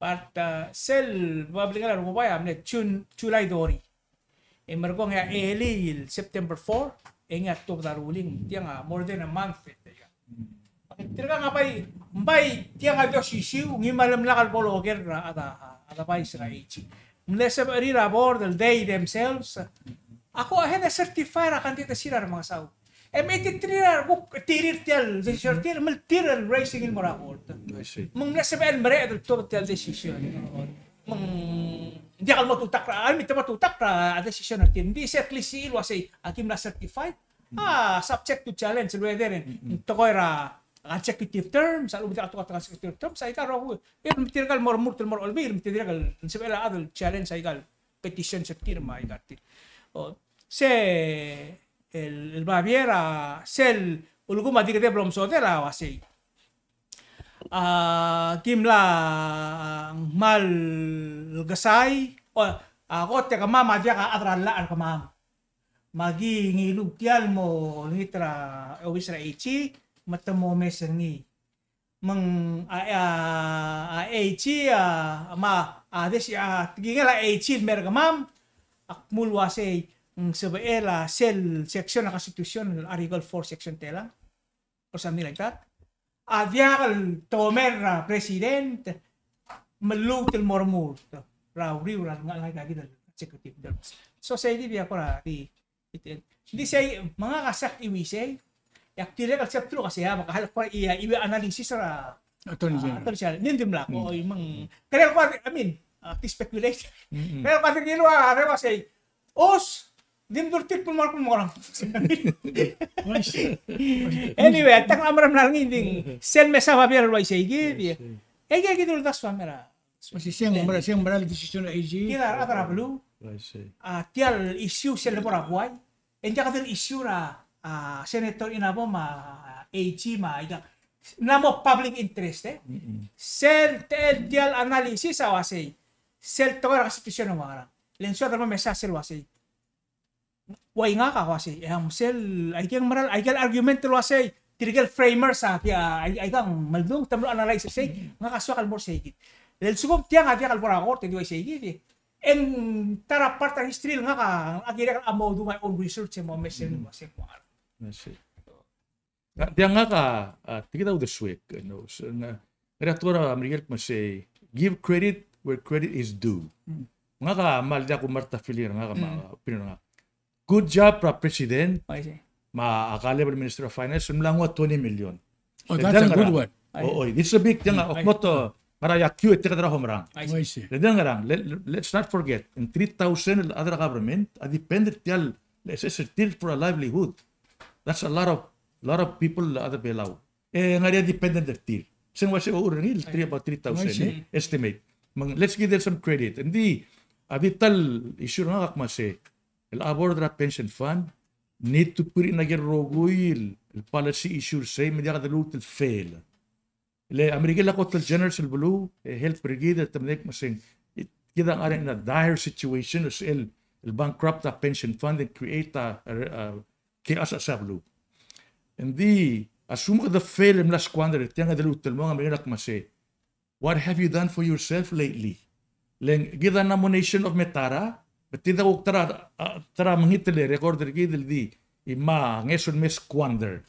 but, a, sel babilngel a rokui a mle June, July thirty. E merekong e a elii el September four, e ngii a tuobed a ruling, tiang a more than a month, e, tirka. Tirka ng bai, ng bai tiang a di osisiu, ngii me a lemlak el bo loker er a, a, a, a vice er a AG. Ng mle sebechir a board el they themselves a go ahead e certify er a candidacy er a Remengesau. E me eighty-three er a kuk tirir tia el decision er tir, me tir el raising el mo er a board. I see. Me ng mle sebechel el mereched el tuobed tia el decision. Me ng diak el mo tutakl er a, I mean, te mo tutakl er a decision er tir. Ng di se klisichii el uasei, aki mla certify. A, subject to challenge, el whether, mm, tekoi er a consecutive terms, a lechub e ng diak a tekoi er a consecutive terms, aika el rokui. E me tirka el mo remurt el mo er a Olbiil, me tirka el sebechel a chad el challenge aika el petition er tir me aika er tir. O, se el, el babier a, sel ulekum a di kede blo msodel a uasei, a, ki mla, a, kmal kesai, o, a kot e kemam a diak a chad er a llach er kemam. Me aki ngiluu tia el mo olengit er a obis er a AG, me te mo omes er ngii. Me ng, a, a, a AG, a, me a, a desi-, a tekingel a AG el mer kemam, ak mle uasei, ng sebechel a sel section er a Constitution, Article four, section telang, or something like that. A diak el tomer er a president, me lmuut el mo remurt er a uriul er a lengai-, lengaikakid el executive branch. So sei di bia kora di It, it, di sei, me ngak a sel chiuisei, e ak dirrek el sebeched el uasei a, me ka hal kora ia, ia analysis er a Attorney General. Attorney General. Ng dimlak, oi, me ng, kede kora, I mean, a, di speculate. Kede kora di ngiluu a, a, uasei, os, Di mdu er tir el kmo ng mo er a. Anyway, a ta el mera el ngii di sel mesa a babier el uaisei kid. E kid a uldasu a mera. Uaisei, se ng mera, se ng mera el decision er a AG. Kid a rechad er a beluu. A tia el issue sel lebo er a buai. E ng diak di el issue er a, a, Senator Inabo me a AG me a ika. Ng mla mo public interest, e. Sel, tia el analysis a uaisei. Sel tekoi er a Constitution a ua ngerang. Le ng soad el mo mesa sel uaisei. Ua ngak a uaisei, e ng sel, aike el mera el, aike el argument el uaisei, tirke el framers a, tia, ai, aika ng meldung, te mlo analyze er sei, ngak a soak el mo er sei kid. Le lsekum tiang a diak el bo er a court, e di uaisei kid, e ng ta er a part er a history el ngak a, a kirek el mo do my own research, e mo mesa el uaisei mo ngar. I see. Ng diak, ngak a, a, tia kid a uldesuek, you know, so, ng, ngar er ngii a tekoi er a Merikel el kmo sei, give credit where credit is due. Ngak a kmal diak kumarta feeling er ngak me a opinion er ngak. Good job er a president. Me a Kaleb el Minister of Finance, ng mla nguu a twenty million. Oh, that's a good one. Oh, oh, this is a big thing. Ng kmo te ngar er a yakiu e tia kid a home run. I see. Le ng ngerang, let, let's not forget, ng three thousand el other government a depend er tia el SS er tir for a livelihood. That's a lot of, lot of people el other Belau. E ngar er ngii a dependent er tir. Se ng uaisei a uchul er ngii el three, about three thousand, e, estimate. Me ng, let's give them some credit. Ng di, a di ta el issue er ngak a kmo sei, el a board er a pension fund need to put in a ikel rokui el, el policy issue er sei, me diak de lmuut el fail. Le a Merikel a kot el generous el beluu, e help er kid el te medengei el kmo sei, kid a ngar er ngii in a dire situation, el, el bankrupt a pension fund and create a, a, a chaos er a beluu. Ng di, a lsekum kede fail el mla squander, tiang e de lmuut el mong, a Merikel a kmo sei, what have you done for yourself lately? Le ng kid a nomination of me ta er a, but tia kuk ta er a, a, ta er a mengit el record er kid el di, e me a ngeso el me squander.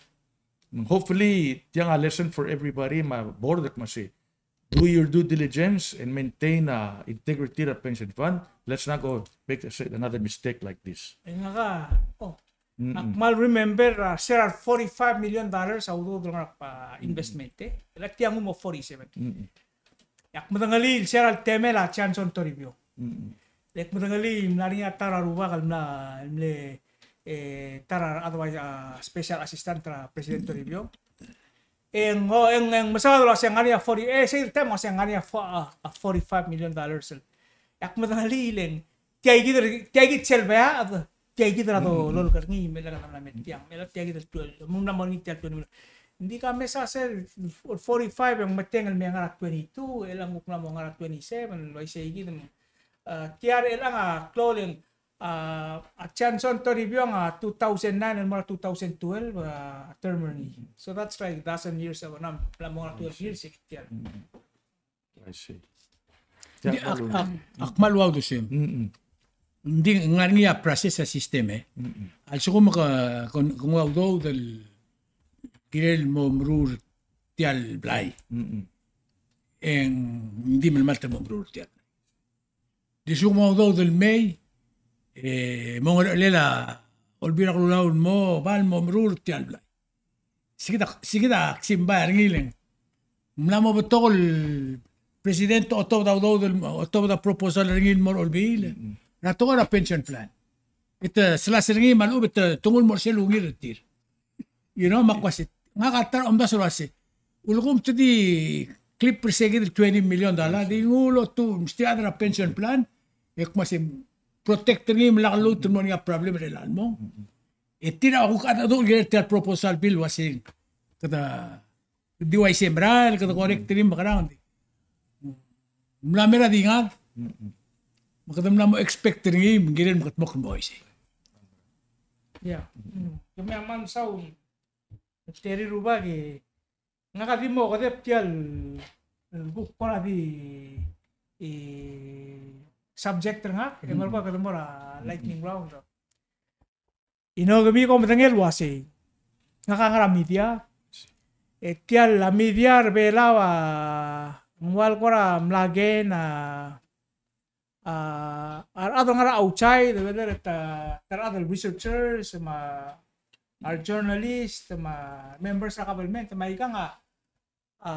Hopefully, tiang a lesson for everybody, me a board el kmo sei, do your due diligence and maintain, uh, integrity er a pension fund. Let's not go make a, another mistake like this. E ngak a, oh, ak kmal remember, uh, se er a forty-five million dollars a udoud el ngar er a, uh, investment, e. El a tiang mo forty-seven. E ak medengelii el se er a le temel a Johnson Toribiong. Le ak medengelii el mla er ngii a ta er a rubak el mla, el mle, e, ta er a advice, a, special assistant er a President Toribiong. E ng, e ng, e ng mesaod el uasei ng ngar er ngii a forty, e, sel taem el uasei ng ngar er ngii a fo-, a, a forty-five million dollars el. E ak medengelii le ng, tia kid, tia kid sel bead, tia kid er a dololk er ngii, me le kede mla me tiang, me le tia kid el twelve, me ng mla mo er ngii tia el twenty million. Ng di ka mesa sel forty-five e ng metengel me ngar er a twenty-two, e le ng kuk mla mo ngar er a twenty-seven, el uaisei kid, me, a, tia er chelechang a klou el ng, a, a Johnson Toribiong a two thousand nine el mo er a two thousand twelve, a, a term er ngii. So that's like dozen years ago, ng mla mo ngar er a twelve years, e kid tia. I see. Ng di ak, ak, ak kmal ua uldesuem. Ng di ngar er ngii a process er a system, e. A lsekum ke, ke, ke nguu a udoud el kirel mo meruul er tia el blai. E ng di melemalt el mo meruul er tia el blai. Di lsekum a udoud el mei, e, mo ngerechelel a Olbiil er a Kelulau el mo, bal mo meruul er tia el blai. Sikid a, sikid a ksimbai er ngii le ng mla mo betok el president a otobed a udoud el, otobed a proposal er ngii el mo er a Olbiil. Er a tekoi er a pension plan. E te solaes er ngii me a lechub e te nguu el mo er sel ungil er tir. You know, me ak uase, ngak a ta er a omdasu el uase, ulekum te di clip er se kid el twenty million dollar, di nguu el otu, mesterir a chad er a pension plan, e kmo se protect er ngii me lak lmuut el mo er ngii a problem er chelechang el mong. E tir a kuk a dedu el kirel tia el proposal bill el uase, kede di uaisei merael, kede correct er ngii me kerang, di mla mera di ngak, me kede mla mo expect er ngii, me ng kirel me kede mo kmo uaisei. Ia. Kemiu a kmal mesaul. Te rirubak e, ngak a di mo kedeb tia el, el kuk kora di, e, subject er ngak, e melekoi kede mo er a lightning round. You know, kemiu kom medengei el uasei, ngak a ngar er a media, e tia el media er a Belau a ng ua el kora mla gain a, a, a rechad el ngar er a outside, whether it, a, ta er a rechad el researchers, me a re journalist, me a members er a government, me aikang a, a,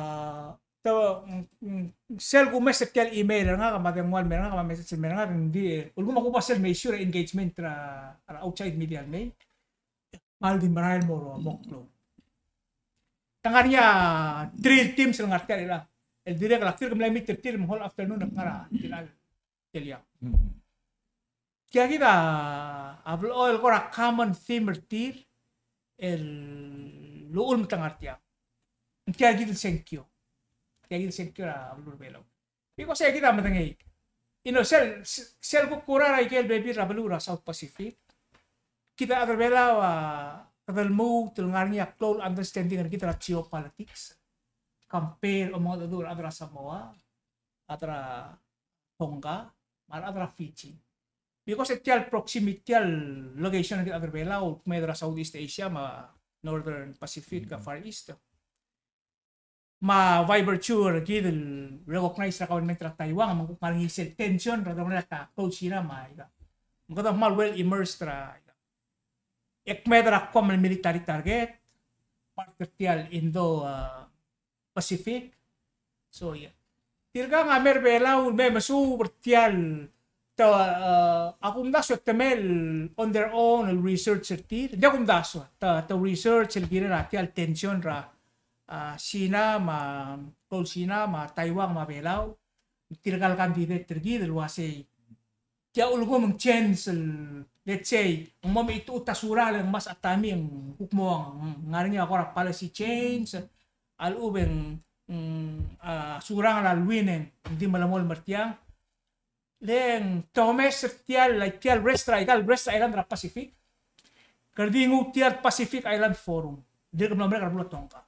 te, mm, mm, sel kumes er tia el email er ngak, me a dengua el mei er ngak, me a message el mei er ngak, ng di, e, ulekum a kuba sel mei sure engagement er a, er a outside media el mei. Kmal di merael el mo er a, mo klou. Te ngar er ngii a three el teams el ngar tia el, el dirrek el ak dirk mle meet er tir me ng whole afternoon el ngar er tia el, tia el. Mm. Tia kid a, a blechoel el kora common theme er tir el uchul me te ngar tia. Tia kid el sengkio. Tia kid el sengkio er a beluu er a Belau. Because e kid a medengei. You know, sel, sel kuk kora er a ikel bebil er a beluu er a South Pacific, kid a chad er a Belau a kede lmuut el ngar er ngii a klou el understanding er kid er a geopolitics. Compare el mo mengedecheduch er a chad er a Samoa, chad er a Tonga, me a rechad er a Fiji. Because e tia el proximity, tia el location er kid a chad er a Belau, el kmeed er a Southeast Asia, me a Northern Pacific, a Far East. Me a by virtue er kid el recognize er a government er a Taiwan, me ng kuk ngar er ngii sel tension er a, er a ta klou el Sina me a ika. Me kede kmal well immersed er a ika. E kmeed er a Guam el military target, part er tia el Indo, uh, Pacific. So, yeah. Tirka a mei er a Belau el me mesuub er tia el te, uh, a kumdasu e te mei el on their own el research er tir. Ng di a kumdasu, te, te research el kirel a tia el tension er a, uh, Sina me a, klou el Sina me a Taiwan me a Belau. Tirka el candidate er kid el uasei tia ulekum ng change el, let's say, ng mo mechitechut a surang e le ng ngmasech a timing, kuk mo ng, ngar er ngii a kora policy change, a lechub e ng, mm, a surang er a lwin e ng di melemolem er tiang. Le ng te omes er tia el, tia el rest er a, ika el rest er a island er a Pacific. Kede di nguu tia el Pacific Island Forum. Dirk mlo merek er a beluu er a Tonga.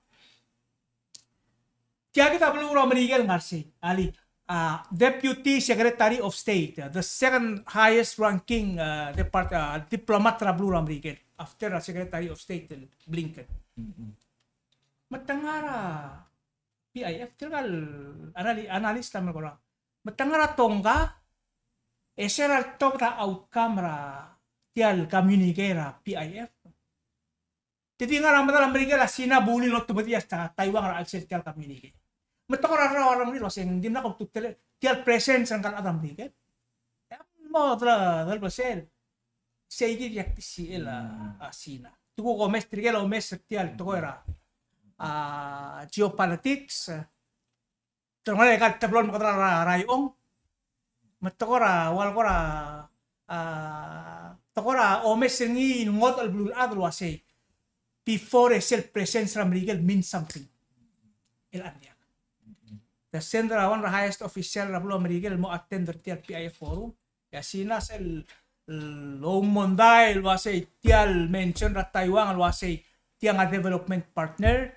Tia kid a beluu er a Merikel el ngar sei, alii, a, Deputy Secretary of State, a, the second highest ranking, a, depart-, a, diplomat er a beluu er a Merikel, after a Secretary of State el Blinken. Mm-hmm. Me te ngar er a P I F, tirka el anali-, analyst a mle kora. Me te ngar er a Tonga, e se er a letobed a outcome er a tia el communique er a P I F. Te di ngar er a medal a Merikel a Sina a buliu el otobedii a Taiwan er a chelsel tia el communique. Me te kora rrau a rengrir el uasei ng dimlak a ultutelel tia el presence er ngka el chad er a Merikel. E a mo dele-, delebesel. Sei kid a diak di sel a, a Sina. Te kuk omes tirke el omes er tia el tekoi er a, a, geopolitics, te ngar er a ika el teblo el mekedechor er a, er a iong. Me te kora, ua el kora, a, te kora omes er ngii el ngodech el beluulechad el uasei, before e sel presence er a Merikel means something. El a diak. Te send er a one er a highest official er a beluu er a Merikel el mo attend er tia el P I F forum. E a Sina sel, el oumondai el uasei tia el mention er a Taiwan el uasei tiang a development partner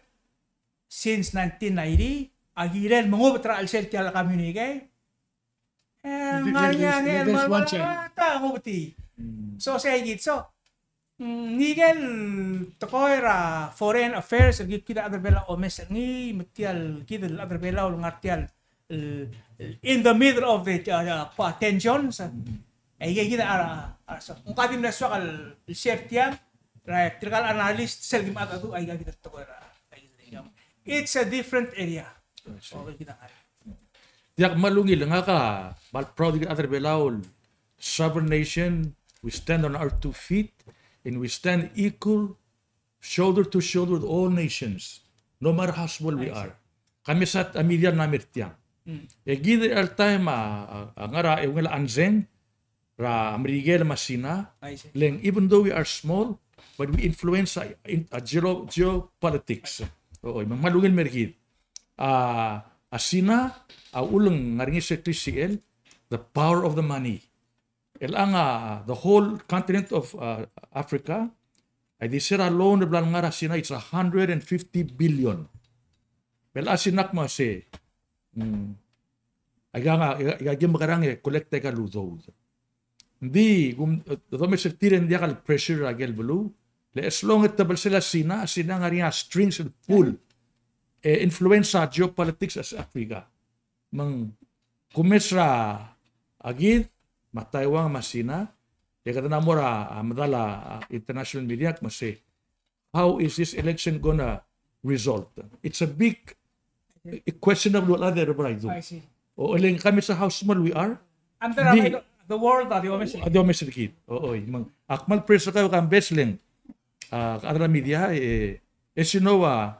since nineteen ninety, a kirel mengubet er a chelsel tia el communique. E, ngar er ngii a ngii el mal, ta ngubetii. So, sei kid, so, mm, ngike el tekoi er a foreign affairs, el kid a chad er a Belau a omes er ngii, me tia el kid el chad er a Belau el ngar tia el, el, in the middle of the, uh, uh, tensions. E ikei kid a, a, a, so, ng ka di mle soak el share tiang, er a tirka el analyst, sel kim mengedecheduch, aika kid el tekoi er a, it's a different area. I see. Okay, kid a ngar. Diak, kmal ungil. Ngak a kmal proud er kid el chad er a Belau el sovereign nation, we stand on our two feet, and we stand equal shoulder to shoulder with all nations, no matter how small we are. Ka mesa a media a mei er tiang. E kid er a time a, a, a ngar er a eungel a challenge er a Merikel me a Sina, le ng, even though we are small, but we influence a, in, a geo-, geopolitics. Oi, me ng kmal ungil el mer kid. A, a Sina a uchul me ng ngar er ngii sel klisichel, the power of the money. Chelechang a, the whole continent of, uh, Africa, a di se er a loan el bla lengar er a Sina, it's a hundred and fifty billion. Me a Sina a kmo se, mm, aika, aika, aika ki mekerang e collect aika el udoud. Ng di, kum, e, domes er tir e ng diak el pressure er a ikel beluu, le as long e te belsel a Sina, a Sina a ngar er ngii a strings el pull, e influence a geopolitics er a Africa. Me ng kumes er a kid, me a Taiwan, me a Sina, e kede mo er a, a, medal a, a, international media, me sei, how is this election gonna result? It's a big E question a beluulechad er a Belau. I see. O, e le ng kemiu a how small we are. Under the world a di omes. A di omes er kid. O, oi, me ng, ak kmal impress er kau e ke mesa el, a, chad er a media, e, as you know, a,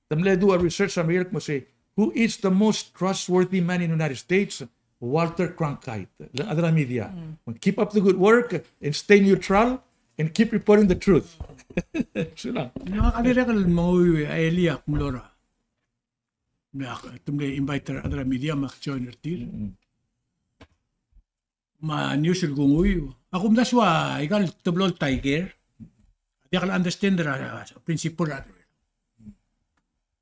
te mle do a research er a Merikel el kmo sei, who is the most trustworthy man in the United States? Walter Cronkite. Le chad er a media. Mm. Keep up the good work and stay neutral and keep reporting the truth. Sulang. Ng, a dirrek el menguiu a Eli a kmo er a Me ak, te mle invite er a rechad er a media me ak join er tir. Mm. Me a news el kunguiu. Ak omdasu a ikal teblo el Tiger. Diak el understand er a principle er a rechad er a Belau.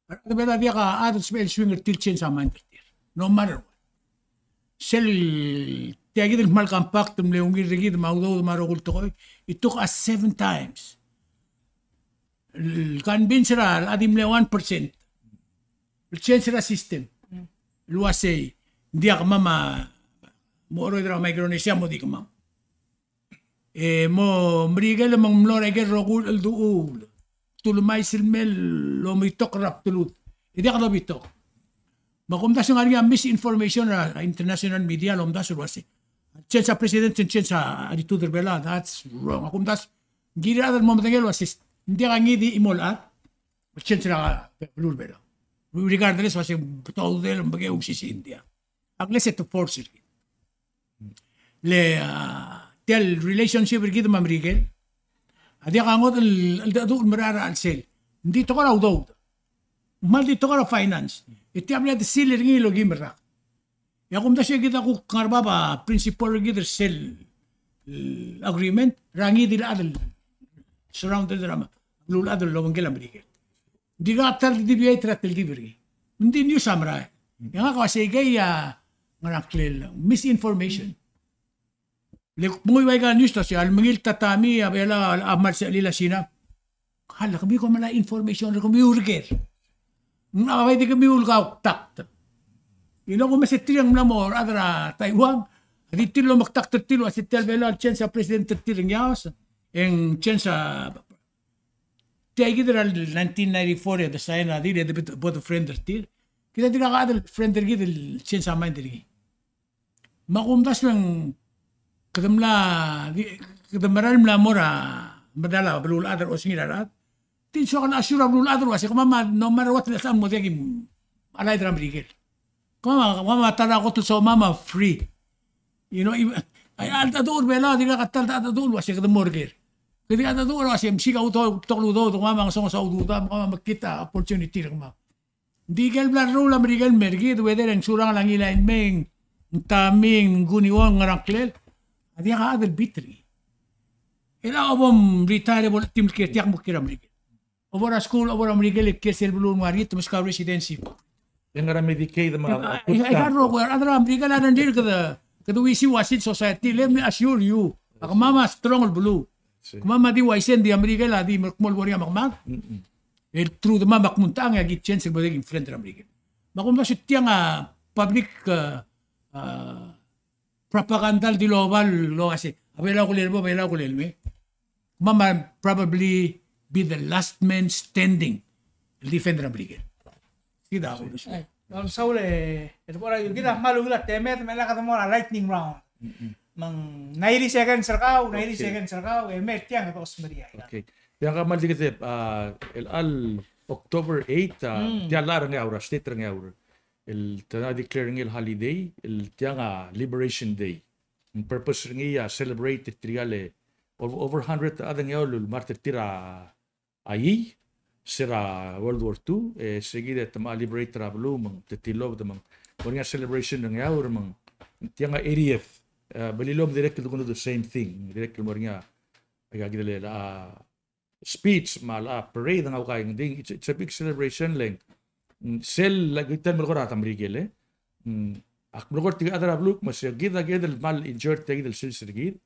A rechad er a Belau a diak a chad el sebechel el swing er tir el change a mind er tir, no matter what. Sel tia kid el kmal compact el mle ungil er kid me a udoud me a rokui el tekoi, it took us seven times el convince er a rechad el mle one percent el change er a system. Mm. El uasei, ng diak kemam a mo cheroid er a Micronesia, mo di kemam. E mo Merikel me ng mlo er a ikel rokui el cheldechuul. Te ulemais el mei el ometok er a bdelud. E diak dobetok. Me ak omdasu ng ngar er ngii a misinformation er a international media el omdasu el uasei, change a president, change a attitude er a Belau, that's wrong. Ak omdasu, ng kirir a rechad el mo medengei el uasei, ng diak a ngii di chimo el chad el change er a beluu er a Belau. Regardless uasei ng betok a ududel, ng bekeu, ng mesisiich, ng diak. Ak lese te force er kid. Le, a, tia el relationship er kid me a Merikel a diak a ngodech el, el cheldecheduch el merael er a chelsel. Ng di tekoi er a udoud. Ng kmal di tekoi er a finance. E tia a blil a desil er ngii el okeim el rak. E ak omdasu e kid a kuk ngar er bab a principle er kid er sel, e, agreement er a ngii di el chad el surrounded er a beluulechad el obengkel a Merikel. Ng dirkak ta el deviate er a telkib er ngii. Ng di news a merael. E ngak a uasei ikei a ngerang klel, misinformation. Le kuk menguiu a ikal news el uasei a lemengil a Tatami a Belau a kmal sechelil a Sina. Kala kemiu ko mla information er kemiu er ker. Ng bai di kemiu el kau ktact. You know, ko mesa tir a ng mla mo rechad er a Taiwan. A di tir el omektact er tir el uasei tia el Belau a change a president er tir er a Ngiaos. E ng change a tia kid er a nineteen ninety-four e de sign a deal e de bo de friend er tir. Kid a dirkak a chad el friend er kid el change a mind er ngii. Me ak omdasu e ng kede mla, di, kede merael el mla mo er a medal a beluulechad er a osengir a rechad. Tin soak el assure a beluulechad el uasei kemam a, no matter what, el mo diak kim allied er a Merikel. Kemam a, kemam a ta er a kot el soam a free. You know, a cheldecheduch er a Belau a dirkak a ta el cheldecheduch el uasei kede mo er ker. Kede cheldecheduch el uasei msiik a udoud, betok el udoud, kemam a ngesonges a udoud, me kemam a mekngit a opportunity er kemam. Ng di ikel bla leruul a Merikel el mer kid, whether e ng Surangel a ngilai el mei, ng Tami, ng Kuniuong, ngerang klel, a diak a chad el bit er ngii. E a bo mretire e bo lechetim el kiei er tiang, mo kiei er a Merikel. Obo er a skuul, obo er a Merikel e kiei er sel beluu el ngar er ngii, te meskau a residency. E ngar er a Medicaid me a, a, a, a rokui a rechad er a Merikel a rengrir kede, kede uaisei a civil society, let me assure you, a kemam a strong el beluu. Kemam a di uaisei, ng di a Merikel a di kmo el bo er ngii a mekemad. Mm-mm. El through the mom a kmo ng tang e aki change el bo de kim friend er a Merikel. Me ak omdasu tiang a public, a, a, propaganda el di loba el uasei a Belau a kulel bo, Belau a kulel mei. Kemam a probably be the last man standing el defend er a Merikel. Kid a, e, kmal saul e, e, kid a kmal ungil a temed, me a kede mo er a lightning round. Mm-mm. Me ng ninety seconds er kau, ninety seconds er kau, e mei er tiang e kede ousmerii a. Okay. Tiang a kmal di kede, a, el, el October eight, a, tia el llach er a Ngeaur, a state er a Ngeaur. El te mla declare er ngii el holiday, el tiang a Liberation Day. Ng purpose er ngii a celebrate er tirka el over, over hundred a chad er a Ngeaur el mart er tir a a ii, se er a World War Two, e se kid e te mla liberate er a beluu me ng te tilobed me ng mo er ngii a celebration er a Ngeaur me ng tiang a eightieth, e, Beliliou me dirrek el kuk do the same thing, dirrek el mo er ngii a, a kid el, a, speech me a, a, parade, ng ua kau, ng di, it's, it's a big celebration, le ng, mm, sel, like, kid el melekoi er a ta Merikel, e. Mm, ak melekoi er tirka el chad er a beluu, me se kid a kid el kmal enjoy er tia kid el sils er kid.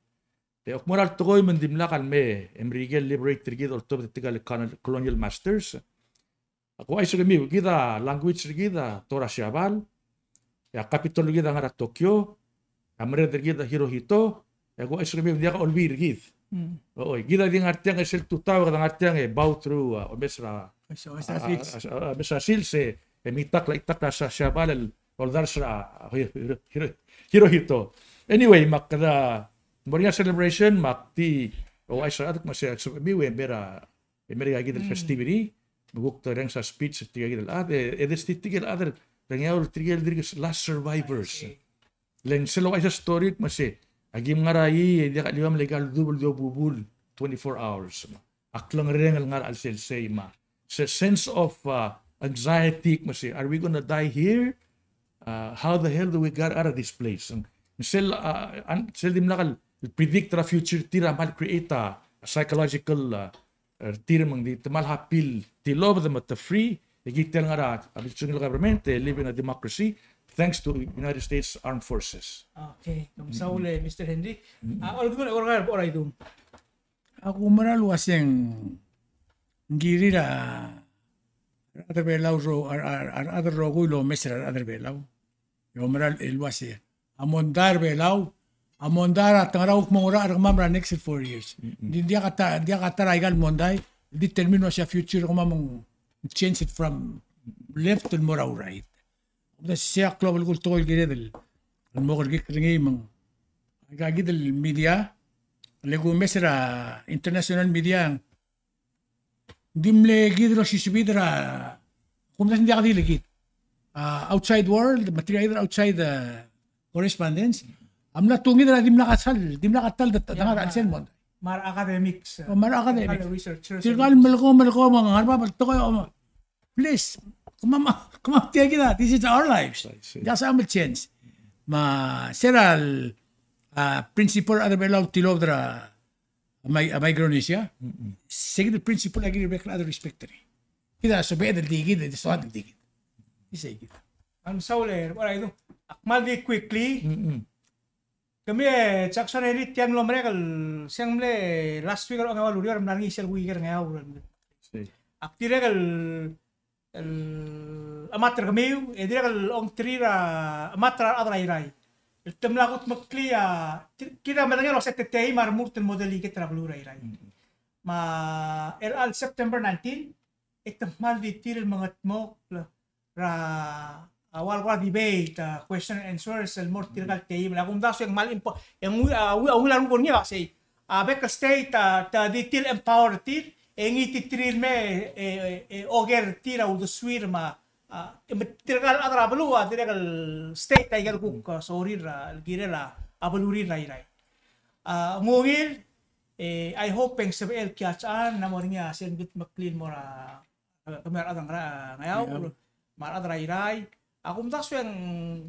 E ak mo er a tekoi me ng dimlak el mei e Merikel liberate er kid, oltobed er tirka el colonial masters. Ak ouchais er kemiu, kid a language er kid a tekoi er a Siabal, e a capital er kid a ngar er a Tokyo, a merreder er kid a Hirohito, e ak ouchais er kemiu, ng diak a Olbiil er kid. Mm. Oi, kid a di ngar tiang e sel tutau e kede ngar tiang e bow through, a, omes er a, omes er a, a, sils. A, a, omes er a sils e, E meitakl, meitakl a Siabal el oldars er a Hiro-, Hiro-, Hiro-, Hirohito. Anyway, me ak kede mo er ngii a celebration, me ak di ouchais er a rechad el kmo se, sebechemiu e mei er a, e mei er aika kid el festivity, me kuk terrenges a speech er tirka kid el chad, e, e de tirka el chad er a Ngeaur, tirka el dirk last survivors. Le ng sel ouchais a story el kmo se, aki mngar er a, e diak a liuam le aika el dubel di obubul twenty-four hours. A klengerenger el ngar er a chelsel sei me a se sense of, uh, anxiety, kmo se, are we gonna die here? Uh, how the hell do we get out of this place? Ng sel, uh, an-, sel dimlak el predict er a future er tir a kmal create a, a psychological, uh, er tir me ng di te kmal happy el tilobed me te free, e kid el ngar er a, a belsungil government, e live in a democracy, thanks to United States Armed Forces. Okay, kom saul e Mister Henry. A, olekdung, olekdung, olekdung. Ak oumera el uaseng ng kirir a rechad er a Belau el ro-, a, a, a rechad el rokui el omes er a rechad er a Belau. E oumera el uase a mondai er a Belau, a mondai er a ta er a kuk mo ngar er kemam er a next four years. Ng di diak a ta, diak a ta er aika el mondai el determine el uase a future er kemam ng change it from left el mo er a right. Ng di sei a klou el kultekoi el kired el mo kerekikl er ngii me ng aika kid el media, le kumes er a international media, ng di mle kid el osisebid er a, kumdasu e ng diak di le kid. A, outside world, material er a outside, uh, correspondence, a mla tungid er a dimlak a sal, dimlak a ta el de, de ngar er a chelsel mondai. Me a re academics, uh, me a re academics, researchers, tirka el melekoi, melekoi me ng ngar er a bab el tekoi, o me Please, kemam, kemam tia kid a, this is our lives. I see. Diak soam el change. Me se er a, a, principle er a rechad er a Belau el tilobed er a Mi-, a Micronesia. Mm-mm. Se kid el principle a kirir bek el chad el respect er ngii. Kid a sebeched el di kid, di soad el di kid. Di sei kid. Ak mesaul e, ua, I do. Ak kmal di quickly. Mm-mm. Kemiu e Jackson, e di tia el mlo merek el, se ng mle last week er a ongeua el ureor, mla er ngii sel week er a Ngeaur. Sei. Ak dirrek el, el chemat er kemiu, e dirrek el ongtir er a chemat er a rechad er a Irrai el te mla kudmeklii a, ti-, kid a medengei el uase te teim a remurt el mo delegate er a beluu er a Irrai. Mm. Me a chelecha el September nineteen, e te kmal di tir el mengedmokl er a, a ua el kora debate, a, question and answers el mo er tirka el teim. A kumdasu e ng kmal impo-, e ng ui-, a, ui-, a ungil a renguk er ngii a sei, a bek el state a, te di tir el empower er tir, e ngii di tir el mei, e, e, e oker er tir a uldesuir me a, a, e me tirka el chad er a beluu a dirrek el state a ikel kuk, a, sorir, a, el kirel a, a belurir er a Irrai. A, ng ungil, e, I hope e ng sebechel el kiachang, ng mo er ngii a sel kudmeklii el mo er a, a, kemiu a rechad er a Ngeaur, Ngeaur, me a rechad er a Irrai. A kumdasu e ng,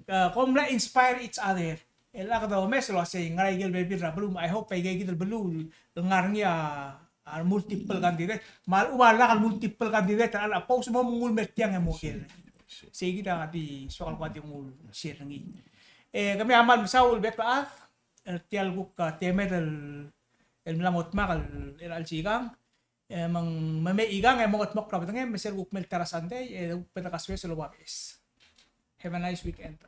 a, kom mla inspire each other. El kede omes el uasei ng ngera ikel bebil er a beluu, I hope a ike kid el beluu el ngar er ngii a, a multiple candidate. Me a lechub a lak el multiple candidate a, a oppose, mo nguu el mer tiang e mo oker. Sei kid a di soak el kuk di nguu el share er ngii. E kemiu a kmal mesaul bek el chad er tia el kuk, a, temed el, el mla mo dmak el, el chelsel ikang. E me ng, me mei ikang e mo kldmokl er a bedengem, me sel kuk mei el ta er a Sunday, e kuk bede kasoes el oba beches. Have a nice weekend.